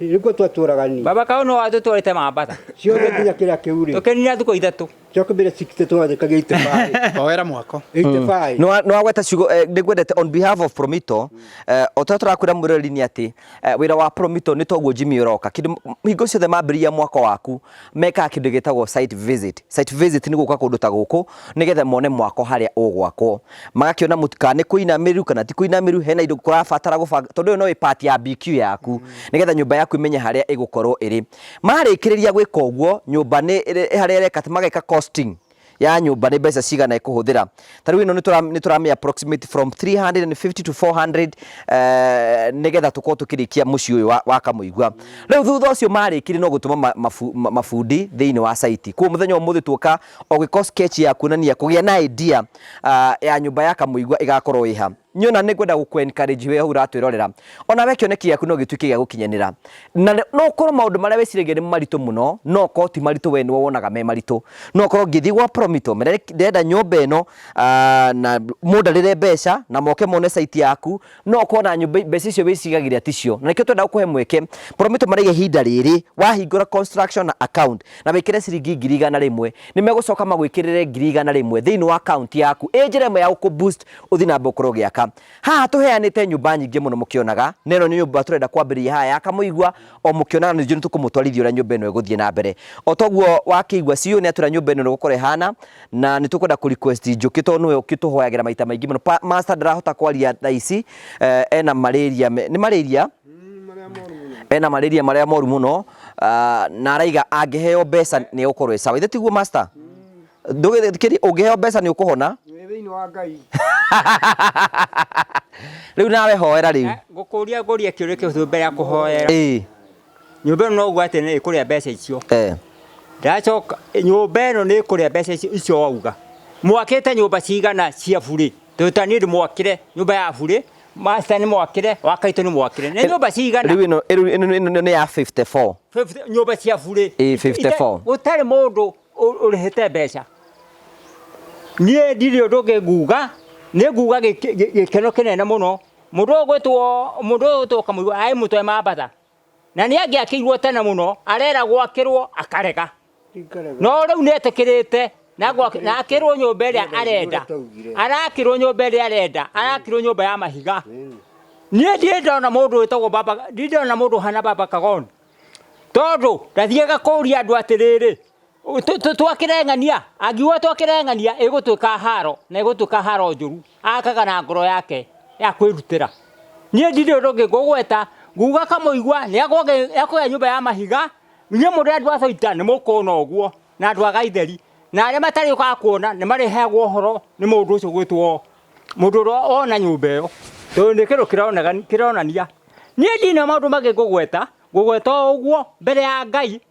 Nĩkuo twatũraga ni. Baba Kagoni no watũtwarĩte Mambatha. Ciothe nginya kĩrĩa kĩu rĩ. Tũkĩnina thikũ ithatũ. Coka mbere 60 twathĩkagia 85. Hoera mwako. 85. Nĩ wagweta ciugo nĩ ngwendete on behalf of Promito o ta tũrakwĩra mwĩroreri nĩ atĩ wĩra wa Promito nĩ toguo Jimmy ũroka kĩndũ hingo ciothe mambĩrĩria mwako waku mekaga kĩndũ gĩtagwo site visit. Site visit nĩ gũka kũndũ ta gũkũ nĩgetha mone mwako harĩa ũgwakwo, magakĩona kana nĩ kũinamĩru kana ti kũinamĩru, hena indo kũrabatara gũbanga tondũ ĩyo no ĩ part ya BQ yaku nĩgetha nyũmba yaku ĩmenye harĩa ĩgũkorwo ĩrĩ. Marĩkĩrĩria gwĩka ũguo nyũmba nĩ harĩa ĩreka mageka costing ya nyũmba nĩ mbeca cigana ĩkũhũthĩra. Ta rĩu ĩno nĩ tũramĩ approximate from 350 to 400 nĩgetha tũkorwo tũkĩrĩkia mũciĩ ũyũ wa Kamũigua. Rĩu thutha ũcio marĩkirie no gũtũma mabundi thĩinĩ wa site. Koguo mũthenya ũmũthĩ tuoka o gwĩka sketch ya kuonania kũgĩa na idea ya nyũmba ya Kamũigua ĩgakorwo ĩha. Niĩ ona nĩ ngwenda gũkũ encourage we hau ũratwĩrorera, ona we kĩoneki gĩaku no gĩtuĩke gĩa gũkinyanĩra. Na no ũkorwo maũndũ marĩa wĩciragia nĩ maritũ mũno, no ũkorwo ti maritũ we nĩwe wonaga me maritũ. No ũkorwo ngĩthiĩ gwa Promito mere ndĩrenda nyũmba ĩno na mũndarĩre mbeca na moke mone site yaku, no ũkorwo na nyũmba mbeca icio wĩciragĩria ticio. Na nĩkĩo twenda gũkũhe mweke. Promito maraiga ihinda rĩrĩ wahingũra construction account na wĩkĩre ciringi 100,000, nĩ megũcoka magwĩkĩrĩre 100,000 thĩinĩ wa account yaku. Ĩ njĩra ĩmwe ya gũkũ boost ũthiĩ na mbere ũkorwo ũgĩaka. Haha tũheanĩte nyũmba nyingĩ mũno mũkĩonaga, na ĩno nĩ nyũmba tũrenda kwambĩrĩria haha ya Kamũigua, o mũkĩonaga nĩ tũkũmũtwarithia ũrĩa nyũmba ĩno ĩgũthiĩ na mbere. O toguo wakĩigua CEO nĩ atwĩra nyũmba ĩno nĩ gũkorwo ĩhana, na nĩ tũkwenda kũ request Njũkĩ tondũ nĩwe ũkĩtũhoyagĩra maita maingĩ mũno. Master ndarahota kwaria thaa ici, ena malaria, nĩ malaria? Ena malaria marĩa moru mũno, na araiga angĩheo mbeca nĩ egũkorwo e sawa. Ithe tiguo master? Ndũgĩthikĩrie, ũngĩheo mbeca nĩ ũkũhona? Nĩ thĩinĩ wa Ngai. Rĩu nawe hoera rĩu. Ngũkũria ngũrie kĩũria kĩhũthũ mbere ya kũhoera. Nyũmba ĩno no uga atĩ nĩ ĩkũrĩa mbeca icio. Ndacoka nyũmba ĩno nĩ ĩkũrĩa mbeca icio wauga. Mwakĩte nyũmba cigana cia burĩ? Tondũ ta niĩ ndĩmwakĩre nyũmba ya burĩ, master nĩ mwakĩre, wa kaitũ nĩ mwakĩre. Nĩ nyũmba cigana? Rĩu ĩno nĩ ya 54. 50, nyũmba cia burĩ. Ĩĩ, 54. Gũtarĩ mũndũ ũrĩhĩte mbeca. Niĩ ndirĩ ũndũ ũngĩ nguga, nĩ nguga gĩkeno kĩnene mũno. Mũndũ ũyũ ũgwĩtwo, mũndũ ũyũ ũgwĩtwo Kamũigua arĩ mũtwe Mambatha. Na nĩ angĩakĩirwo tene mũno, areragwo akĩrwo akarega. No rĩu nĩ etĩkĩrĩte na akĩrwo nyũmba ĩrĩa arenda. Arakĩrwo nyũmba ĩrĩa arenda, arakĩrwo nyũmba ya mahiga. Niĩ ndirĩ ndona mũndũ wĩtagwo baba, ndirĩ ndona mũndũ ũhana baba Kagoni. Tondũ ndathiaga kũria andũ atĩrĩrĩ, twakĩre ng'ania, angiuga twakĩre ng'ania ĩgũtuĩka haro na ĩgũtuĩka haro njũru. Akaga na ngoro yake ya kwĩrutĩra. Niĩ ndirĩ ũndũ ũngĩ ngũgweta, nguga Kamũigua nĩ akũgĩa nyũmba ya mahiga, inyuĩ mũrĩ andũ a Soita nĩ mũkuona ũguo na andũ a Gaitheri, na arĩa matarĩũkaga kuona nĩ marĩheagwo ũhoro nĩ mũndũ ũcio ũgwĩtwo mũndũ ũrĩa wona nyũmba ĩyo, tondũ nĩ kĩndũ kĩronania. Niĩ ndirĩ na maũndũ mangĩ ngũgweta, ngũgweta o ũguo mbere ya Ngai,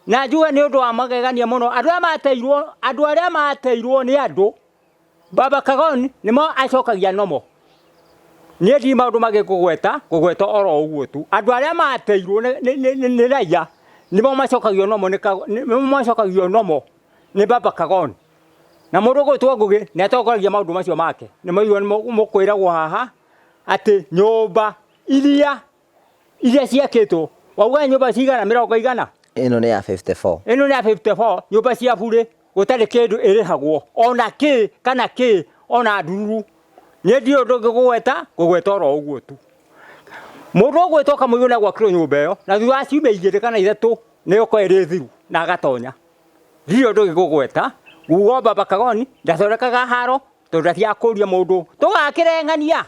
na njuge nĩ ũndũ wa magegania mũno, andũ arĩa mateirwo, andũ arĩa mateirwo nĩ andũ, Baba Kagoni nĩmo acokagia nomo. Niĩ ndirĩ maũndũ mangĩ ngũgweta, ngũgweta oro ũguo tu. Andũ arĩa mateirwo nĩ raia nĩmo macokagio nomo nĩmo macokagio nomo nĩ Baba Kagoni. Na mũndũ ũgwĩtwo Ngũgĩ nĩ atongoragia maũndũ macio make. Nĩ maigua mũkwĩragwo haha atĩ nyũmba iria iria ciakĩtwo, wauga nyũmba cigana mĩrongo igana? Ĩno nĩ ya 54. Ĩno nĩ ya 54, nyũmba cia burĩ gũtarĩ kĩndũ ĩrĩhagwo ona kĩ kana kĩ ona ndururu. Niĩ ndirĩ ũndũ ũngĩ ngũgweta, ngũgweta oro ũguo tu. Mũndũ ũgwĩtwo Kamũirũ nĩ agwakĩrwo nyũmba ĩyo na thutha wa ciumia igĩrĩ kana ithatũ Nĩ ĩgũkorwo ĩrĩ thiru na agatonya. Ndirĩ ũndũ ũngĩ ngũgweta, nguga o Baba Kagoni ndathondekaga haro tondũ ndathiaga kũria mũndũ tũgakĩre ng'ania,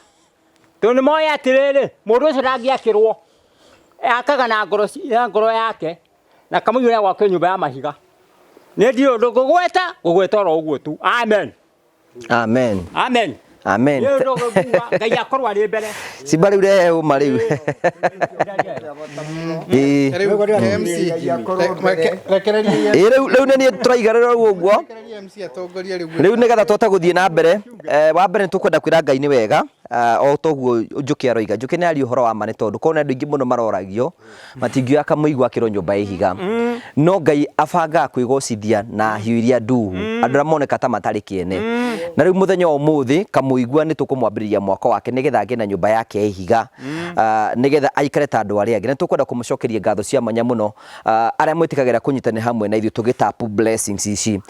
tondũ nĩ moĩ atĩrĩrĩ, mũndũ ũcio ndangĩakĩrwo, akaga na ngoro na ngoro yake na kamũira nĩ agwakĩrwo nyũmba ya mahiga. Niĩ ndirĩ ũndũ ngũgweta, ngũgweta oro ũguo tu. Amen. Amen. Amen. Amen. Nĩ ũndũ nguga Ngai akorwo arĩ mbere. Simba rĩu rehe ũma rĩu. Ĩĩ. Rĩu MC rekereria Ĩĩ rĩu rĩu nĩ niĩ tũraigarĩra rĩu ũguo. Rekereria MC atongorie rĩu. Rĩu nĩgetha tũhote gũthiĩ na mbere, wa mbere nĩ tũkwenda kwĩra Ngai nĩ wega, o toguo Njũkĩ aroiga. Njũkĩ nĩ aria ũhoro wa ma nĩ tondũ korwo nĩ andũ aingĩ mũno maroragio, matingĩoya kamũigua akĩrwo nyũmba ya ihiga. No Ngai abangaga kwĩgocithia na hiũ iria nduhu, andũ arĩa moneka ta matarĩ kĩene. Na rĩu mũthenya wa ũmũthĩ kamũigua nĩ tũkũmwambĩrĩria mwako wake nĩgetha agĩe na nyũmba yake ya ihiga, nĩgetha aikare ta andũ arĩa angĩ. Na nĩ tũkwenda kũmũcokeria ngatho cia mwanya mũno arĩa mwĩtĩkagĩra kũnyitanĩra hamwe na ithuĩ tũgĩtapu blessings ici.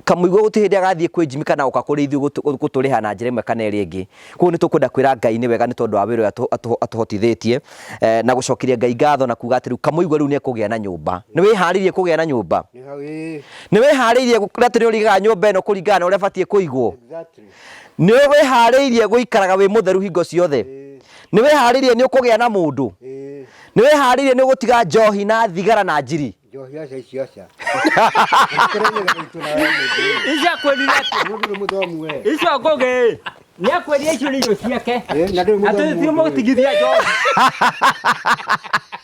Kamũigua gũtirĩ hĩndĩ agathiĩ kwĩ Jimmy kana goka kũrĩ ithuĩ gũtũrĩha na njĩra ĩmwe kana ĩrĩa ĩngĩ. Koguo nĩ tũkwenda kwĩra Ngai nĩ wega nĩ tondũ wa wĩra ũrĩa atũhotithĩtie, na gũcokeria Ngai ngatho na kuga atĩ rĩu Kamũigua rĩu nĩ ekũgĩa na nyũmba. Nĩ wĩharĩirie kũgĩa na nyũmba? Nĩ wĩharĩirie atĩ nĩ ũrĩigaga nyũmba ĩno kũringana na ũrĩa ĩbatiĩ kũigwo? Nĩ wĩharĩirie gũikaraga wĩ mũtheru hingo ciothe? Nĩ wĩharĩirie nĩ ũkũgĩa na mũndũ? Nĩ wĩharĩirie nĩ ũgũtiga njohi na thigara na njiri? Njohi aca icio aca. Icio akwĩrire atĩa? Mũndũ nĩ mũthomu we. Icio ngũgĩ nĩ akwĩrire icio nĩ irio ciake. Eh, na ndũrĩ Na mũthomu. tũtimũtigithia njohi.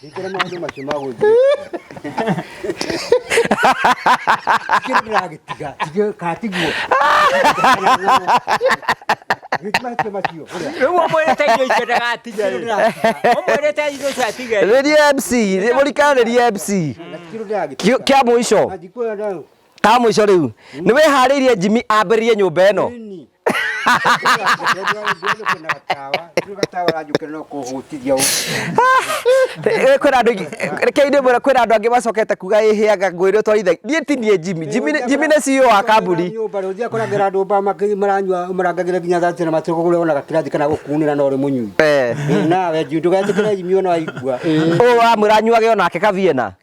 Ndikĩra maũndũ macio ma gũthiĩ. Kĩrĩa ndĩragĩtiga, tige kana tiguo. Gĩti macio macio. Ũrĩa. Rĩu ũmwĩrĩte irio icio ndagatige. Ũmwĩrĩte irio icio atige. Rĩria MC, mũrikana rĩria MC. Na kĩrĩa ndĩragĩtiga. Kĩa mũico, Na ndikuoya ndawa. ka mũico rĩu. Nĩ wĩharĩirie Jimmy ambĩrĩrie nyũmba ĩno? Ĩni. Kwĩna andũ aingĩ, rekei ndĩmwĩre kwĩna andũ angĩ macokete kuga ĩhĩaga ngwĩre ũtwarithagia. Niĩ ti niĩ Jimmy, Jimmy Jimmy nĩ CEO wa kambuni. Nyũmba rĩ ũthiaga kũrangĩra andũ mba maranyua marangagĩra nginya thaa na matirĩ ona gakĩrathi kana gũkunĩra na ũrĩ mũnyui. Nawe ndũgetĩkĩre Jimmy ona waigua. Ũũ wamwĩra anyuage onake kaviena.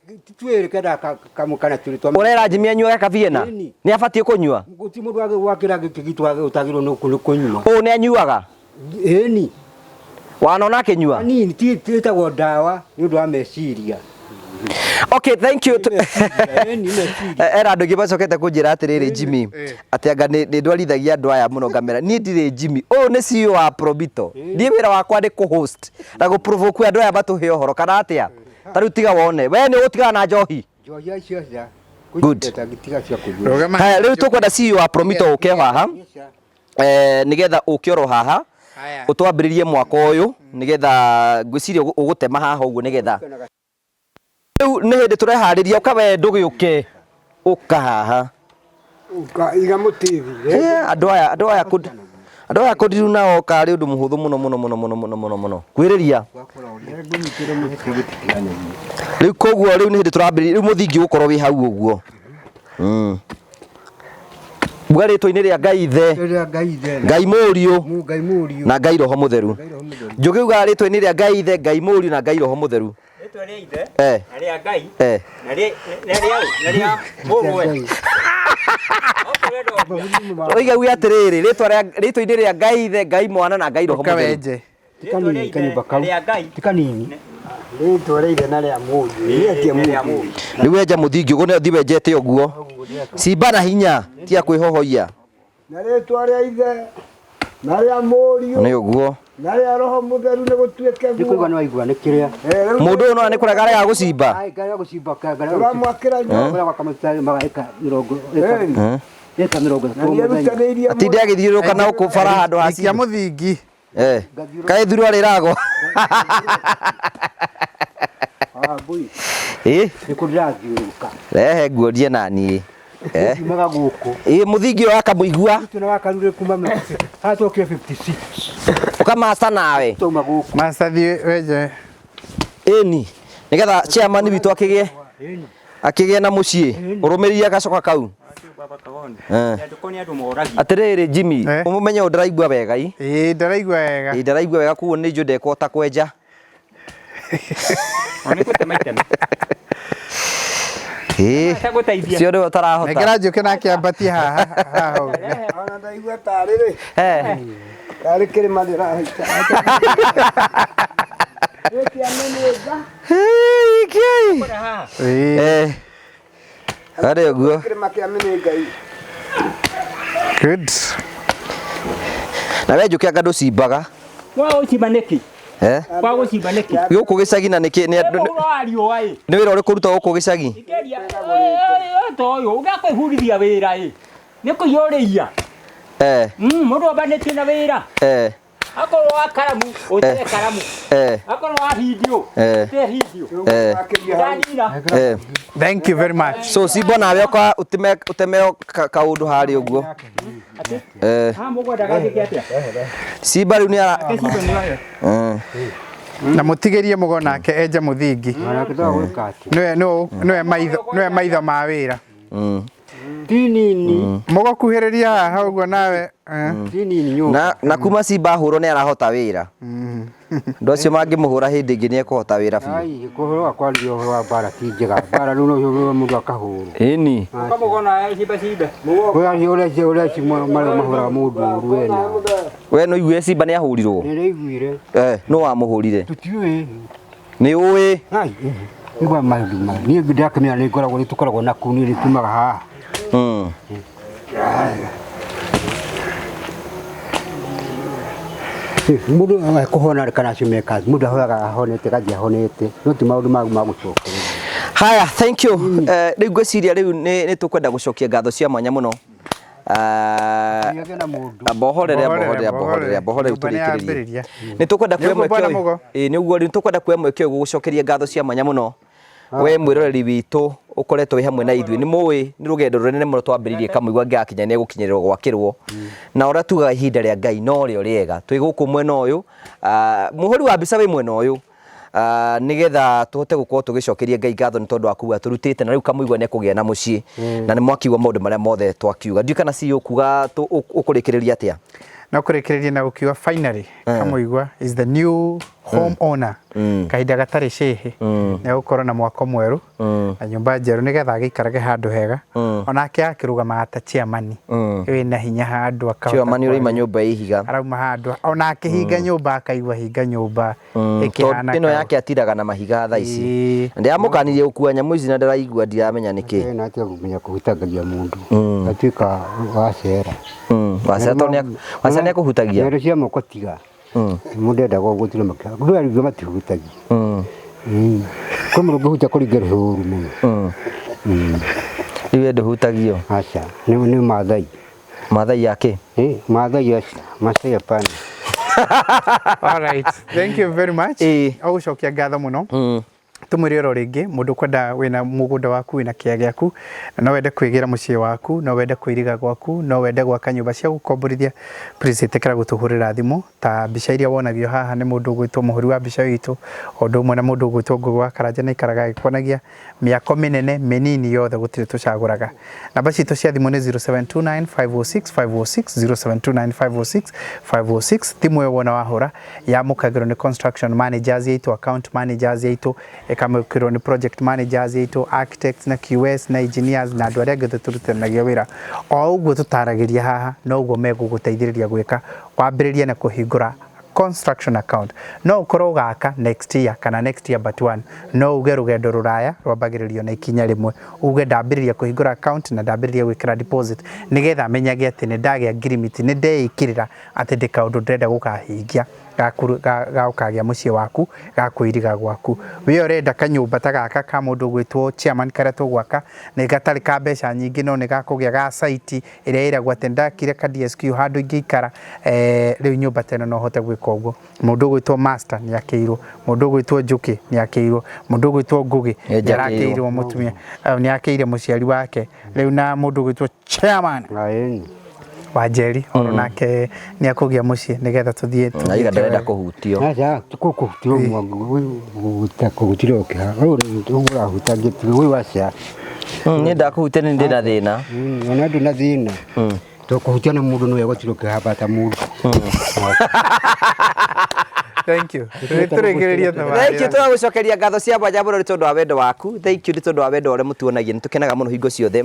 Twĩrĩ kenda kamwe kana twĩrĩ twa Ũrera Jimmy anyuage kaviena? Ĩni. Nĩ abatiĩ kũnyua? Gũtirĩ mũndũ wakĩra gĩkĩ gitũ ũtagĩrĩirwo nĩ kũnyua. Ũũ nĩ anyuaga? Ĩni. Wanona akĩnyua? Hanini ti ĩtagwo ndawa nĩ ũndũ wa meciria. Okay, thank you. Ĩni meciria. Era andũ aingĩ macokete kũnjĩra atĩrĩrĩ Jimmy, atĩ anga nĩ ndwarithagia andũ aya mũno ngamera niĩ ndirĩ Jimmy, ũyũ nĩ CEO wa Probito. Niĩ wĩra wakwa nĩ kũ-host na gũ-provoke andũ aya matũhe ũhoro kana atĩa? Ta rĩu tiga wone, we nĩ ũgũtigana na njohi? Njohi acio aca. Good. Tiga cia kũnyua. Rũgama. Haya, rĩu tũkwenda CEO wa Promito ũke haha nĩgetha ũke oro haha Haya. ũtwambĩrĩrie mwaka ũyũ nĩgetha ngwĩciria ũgũtema haha ũguo nĩgetha rĩu nĩ hĩndĩ tũreharĩria ũka we ndũgĩũke ũka haha. Ũka iga mũtĩ thĩ. Andũ aya andũ aya kũ andũ aya kũndiru nao karĩ ũndũ mũhũthũ mũno mũno mũno mũno mũno mũno mũno kwĩrĩria rĩu koguo rĩu nĩ hĩndĩ tũrambĩrĩria rĩu mũthingi ũgũkorwo wĩ hau ũguo. Uga rĩtwa-inĩ rĩa Ngai Ithe, Rĩa Ngai Ithe, Ngai Mũriũ Ngai Mũriũ na Ngai Roho Mũtheru. Ngai Roho Mũtheru. Njũgĩ ugaga rĩtwa-inĩ rĩa Ngai Ithe, Ngai Mũriũ na Ngai Roho Mũtheru. Rĩtwa rĩa Ithe na rĩa Ngai na rĩa na rĩa na rĩa Mũrũwe. Oiga uge atĩrĩrĩ, rĩtwa rĩa rĩtwa-inĩ rĩa Ngai Ithe, Ngai Mwana na Ngai Roho Mũtheru. Ũkawenje. Ti kanini kanyũmba kau. Rĩa Ngai. Ti kanini. Rĩtwa rĩa ithe na rĩa Mũriũ. Nĩ atĩa Mũriũ? Rĩu wenja mũthingi ũguo nĩ ũthiĩ wenjete ũguo. Cimba na hinya, tiga kwĩhohoia. Na rĩtwa rĩa ithe na rĩa Mũriũ Nĩ ũguo. na rĩa Roho Mũtheru nĩ gũtuĩke Nĩ kũigua guo. nĩ waigua nĩ kĩrĩa. Mũndũ ũyũ no nĩ kũrega arega gũcimba. Ai ngarega gũcimba ngarega. Tũramwakĩra nyũmba. Ngarega kamũtari magaĩka mĩrongo ĩka mĩrongo Na ĩtatũ mũthenya. nĩerutanĩirie Atinde agĩthiũrũrũka na gũkũ bara handũ ha Rikia cimba. mũthingi. Kaĩ thurwa rĩragwa. Ah, mbui. Nĩ kũ ndĩrathiũrũrũka. Rehe nguonie na niĩ. Kiumaga gũkũ. Ĩ mũthingi ũyũ akamũigua. Tuna wakarure kuma haha twokire 56. Ũkamasta nawe. Twauma gũkũ. Master thiĩ wenje. Ĩni. Nĩgetha chairman witũ akĩgĩe akĩgĩe na mũciĩ ũrũmĩrĩrie gacoka kau. Atĩrĩrĩ Jimmy, ũmenye ũũ ndĩraigua wega i. Ĩĩ ndĩraigua wega. Ĩĩ ndĩraigua wega koguo nĩ njũĩ ndekũhota kwenja. Ĩĩ. Atagũteithia. Cio nĩwe ũtarahota. Nengera njũke nake ambatie haha haha ũguo. Ona ndaigua tarĩ rĩ Eh. tarĩ kĩrĩma ndĩrahaica. Gĩkĩa mĩnĩnga. Hey, kĩi. Ĩĩ. Eh. Harĩ ũguo. Kĩrĩma kĩa mĩnĩnga. Good. Na we njũke anga ndũcimbaga. Wa gũcimba nĩkĩ? Eh. Wa gũcimba nĩkĩ? Gũkũ gĩcagi na nĩkĩ nĩ andũ Mũhuro wa riũa ĩ. nĩ wĩra ũrĩkũ ũrutagwo gũkũ gĩcagi? Ingĩria ta ũyũ ũgakwĩbundithia wĩra ĩ. Nĩ kũiyũrĩia. Eh. Mũndũ ambanĩtie na wĩra. Eh. Akorwo wa karamu, ũtere karamu. Eh. Akorwo wa hindio, Eh. ũtere hindio. Eh. Ndanina. Eh. Thank you very much. So cimbo nawe ũka ũteme ũteme kaũndũ harĩa ũguo. Eh. Ha mũgwendaga njĩke atĩa? Cimba rĩu nĩ ara. Eh. Na mũtigĩrie mũgo nake enje mũthingi. Nĩwe nĩwe nĩwe maitho nĩwe maitho ma wĩra. Ti nini. Mũgũkuhĩrĩria haha ũguo nawe. eh. Ti nini nyũmba. Na na kuma cimba ahũrwo nĩ arahota wĩra. Andũ acio mangĩmũhũra hĩndĩ ĩngĩ nĩ ekũhota wĩra biũ. Ai, kũhoro wa kwaria ũhoro wa mbara ti njega. Mbara rĩu no ũhoro mũndũ akahũrwo. Ĩni. Ũkamũgona cimba cimbe. Ũrĩa ũrĩa ũrĩa cimwe marĩa mahũraga mũndũ ũru wena. We no igue cimba nĩ ahũrirwo. Nĩ ndaiguire. Eh, nũ wamũhũrire? Tũtiũĩ. Nĩ ũĩ. Ai, igua maũndũ ma. Niĩ ndakĩmenya nĩ ngoragwo nĩ tũkoragwo na kuu niĩ nĩ tumaga haha. Mũndũ ekũhona kana acio meka mũndũ ahoyaga ahonete gathiĩ ahonete no ti maũndũ ma ma gũcokereria. Haya, thank you. Rĩu ngwĩciria rĩu nĩ tũkwenda gũcokia ngatho cia mwanya mũno. Kĩagĩa na mũndũ. Ambohorere, ambohorere, Ambohorere, ambohorere, ambohorere Nyũmba nĩ tũrĩkĩrĩrie. yambĩrĩria. Nĩ tũkwenda Nĩ kuoya ũguo mweke bwana ũyũ. Mũgo? Ĩĩ nĩ ũguo rĩu tũkwenda kuoya mweke ũyũ gũgũcokeria ngatho cia mwanya mũno. We mwĩroreri witũ ũkoretwo wĩ hamwe na ithuĩ nĩ mũĩ nĩ rũgendo rũnene mũno twambĩrĩirie kamũigua ngĩgakinya nĩ gũkinyĩrĩrwo gwakĩrwo na ũrĩa tugaga ihinda rĩa Ngai no rĩo rĩega twĩ gũkũ mwena ũyũ mũhũri wa mbica wĩ mwena ũyũ nĩgetha tũhote gũkorwo tũgĩcokeria Ngai ngatho nĩ tondũ wa kuga tũrutĩte na rĩu kamũigua nĩ ekũgĩa na mũciĩ na nĩ mwakiuga maũndũ marĩa mothe twakiuga ndiũĩ kana CEO ũkuga ũkũrĩkĩrĩria atĩa. No kũrĩkĩrĩria na gũkiuga finally Kamũigua is the new home owner. Kahinda gatarĩ cĩhĩ nĩ egũkorwo na mwako mwerũ na nyũmba njerũ nĩgetha agĩikarage handũ hega onake akĩrũgamaga ta chairman wĩna hinya handũ akahota Chairman ũraima kwaria. nyũmba ya ihiga. Arauma handũ ona akĩhinga nyũmba akaigua hinga nyũmba ĩkĩhana Tondũ ĩno yake atiraga na mahiga thaa ici. Ĩĩ. Ndĩramũkanirie gũkua nyamũ ici na ndĩraigua ndiramenya nĩkĩ. Na atiga kũmenya kũhutangĩria mũndũ. Atuĩka wacera. Wacera tondũ wacera nĩ akũhutagia. Nyondo cia moko tiga. Mũndũ endaga ũguo tiga makia. Andũ arĩa matihutagia. Kwĩ mũndũ ũngĩhutia kũringa rũhĩ ũru mũno. Rĩu we ndũhutagio. Aca, nĩ Maathai. Maathai yake? Maathai aca, Maasai hapana. All right. Thank you very much. Ũgũcokia ngatho mũno. Tumwire oro rĩngĩ mũndũ kwenda wĩna mũgũnda waku wĩna kĩa gĩaku na no wende kwĩgĩra mũciĩ waku no wende kwĩriga gwaku no wende gwaka nyũmba cia gũkomborithia please ĩtĩkĩra gũtũhũrĩra thimũ ta mbica iria wonagio haha nĩ mũndũ ũgwĩtwo mũhũri wa mbica witũ o ũndũ ũmwe na mũndũ ũgwĩtwo Ngũgĩ wa Karanja nĩ aikaraga agĩkuonagia mĩako mĩnene mĩnini yothe gũtirĩ tũcagũraga. Namba citũ cia thimũ nĩ 0729 506 506 0729 506 506 thimũ ĩyo wona wahũra yamũkagĩrwo nĩ construction managers aitũ account managers aitũ ĩkamũkĩrwo nĩ project managers aitũ architects na QS na engineers na andũ arĩa angĩ tũrutithanagia wĩra o ũguo tũtaragĩria haha noguo megũgũteithĩrĩria gwĩka wambĩrĩrie na kũhingũra construction account no ukorwo ugaka next year kana next year but one no uge rugendo ruraya rwambagĩrĩrio na ikinya rĩmwe uge ndambĩrĩria kũhingũra account na ndambĩrĩria gwĩkĩra deposit nĩgetha menyage atĩ nĩ ndagĩa ngirimiti nĩ ndeĩkĩrĩra atĩ ndĩ kaũndũ ndĩrenda gũkahingia ga gũkagĩa mũciĩ waku ga kwĩiriga gwaku we ũrenda kanyũmba ta gaka ka mũndũ ũgwĩtwo chairman karĩa tũgwaka nĩ gatarĩ ka mbeca nyingĩ no nĩ gakũgĩa ga site ĩrĩa ĩragwo atĩ ndakire ka DSQ handũ ingĩikara rĩu nyũmba ta ĩno no hote gwĩka ũguo mũndũ ũgwĩtwo Master nĩ akĩirwo mũndũ ũgwĩtwo Njũkĩ nĩ akĩirwo mũndũ ũgwĩtwo Ngũgĩ nĩ arakĩirwo mũtumia nĩ akĩire mũciari wake rĩu na mũndũ ũgwĩtwo chairman wa Njeri ono nake nĩ akũgĩa mũciĩ nĩgetha tũthiĩ Naiga ndarenda kũhutio. Aca kũhutio kũhutio ũkĩha ũguo ũrahutangĩtie ũyũ waca. Niĩ ndakũhutia nĩ ndĩ na thĩna. Ona ndĩ na thĩna. To kũhutia na mũndũ no wega gũtirĩ ũkĩhambata mũndũ. Thank you. Nĩtũrĩkĩrĩrie Thank you tabarĩra. tũragũcokeria ngatho cia mwanya mũno nĩ tondũ wa wendo waku. Thank you nĩ tondũ wa wendo ũrĩa mũtuonagia. Nĩ tũkenaga mũno hingo ciothe.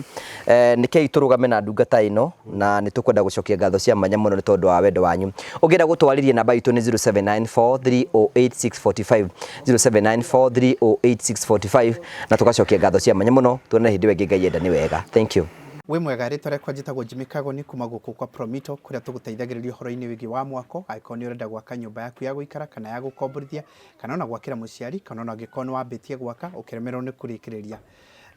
Nĩkĩi tũrũgame na ndungata ĩno na nĩ tũkwenda gũcokia ngatho cia mwanya mũno nĩ tondũ wa wendo wanyu. Ũngĩenda gũtwarĩria namba itũ nĩ 0794308645 0794308645 na tũgacokia ngatho cia mwanya mũno. Tuonane hĩndĩ ĩyo ĩngĩ Ngai enda nĩ wega. Thank you. Wĩ mwega, rĩtwa rĩakwa njĩtagwo Jimmy Kagoni kuma gũkũ kwa Promito kũrĩa tũgũteithagĩrĩria ũhoro-inĩ wĩgiĩ wa mwako, angĩkorwo nĩ ũrenda gwaka nyũmba yaku ya gũikara kana ya gũkomborithia, kana ona gwakĩra mũciari, kana ona angĩkorwo nĩ wambĩtie gwaka ũkĩremererwo nĩ kũrĩkĩrĩria.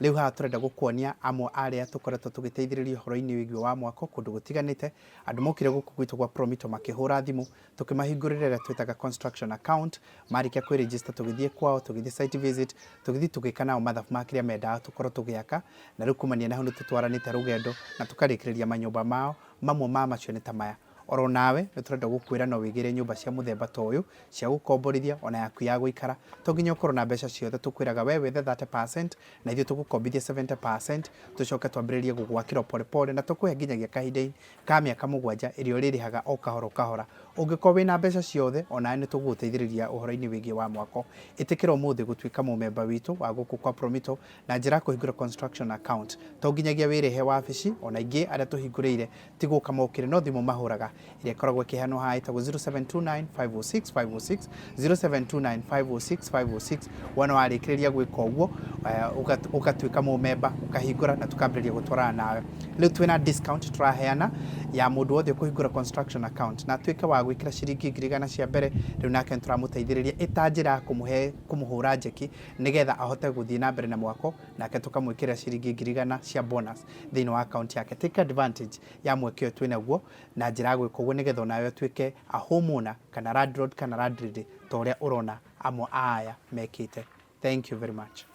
Rĩu haha tũrenda gũkuonia amwe arĩa tũkoretwo tũgĩteithĩrĩria ũhoro-inĩ wĩgiĩ wa mwako kũndũ gũtiganĩte. Andũ mokire gũkũ gwitũ gwa Promito makĩhũra thimũ, tũkĩmahingũrĩra ĩrĩa twĩtaga construction account. Marĩkia kwĩ register tũgĩthiĩ kwao, tũgĩthiĩ site visit, tũgĩthiĩ tũgĩka nao mathabu ma kĩrĩa mendaga tũkorwo tũgĩaka, na rĩu kumania na hau nĩ tũtwaranĩte rũgendo na tũkarĩkĩrĩria manyũmba mao. Mamwe ma macio nĩ ta maya. Oro nawe nĩ tũrenda gũkwĩra no wĩgĩre nyũmba cia mũthemba ta ũyũ cia gũkomborithia ona yaku ya gũikara. To nginya ũkorwo na mbeca ciothe, tũkwĩraga we wethe 30% na ithuĩ tũgũkombithia 70%, tũcoke twambĩrĩrie gũgwakĩra o pole pole na tũkũhe nginyagia kahinda ka mĩaka 7 ĩrĩa ũrĩrĩhaga o kahora o kahora. Ũngĩkorwo wĩna mbeca ciothe onawe nĩ tũgũgũteithĩrĩria ũhoro-inĩ wĩgiĩ wa mwako. Ĩtĩkĩra ũmũthĩ gũtuĩka mũmemba witũ wa gũkũ kwa Promito na njĩra ya kũhingũra construction account. To nginyagia wĩrĩhe wabici, ona ingĩ arĩa tũhingũrĩire ti gũka mokire no thimũ mahũraga ĩrĩa ĩkoragwo ĩkĩheanwo haha ĩtagwo 0729 506 506, 0729 506 506. Wona warĩkĩrĩria gwĩka ũguo, ũgatuĩka mũmemba, ũkahingũra na tũkambĩrĩria gũtwarana nawe. Rĩu twĩna discount tũraheana ya mũndũ wothe ũkũhingũra construction account na atuĩke wa gwĩkĩra ciringi 100,000 cia mbere. Rĩu nake nĩtũramũteithĩrĩria ĩta njĩra ya kũmũhe kũmũhũra njeki nĩgetha ahote gũthiĩ na mbere na mwako, nake tũkamwĩkĩrĩra ciringi 100,000 cia bonus thĩinĩ wa account yake. Take advantage ya mweke ũyũ twĩnaguo na njĩra ya gwĩka ũguo nĩgetha onawe ũtuĩke a homeowner kana landlord kana landlady ta ũrĩa ũrona amwe a aya mekĩte. Thank you very much.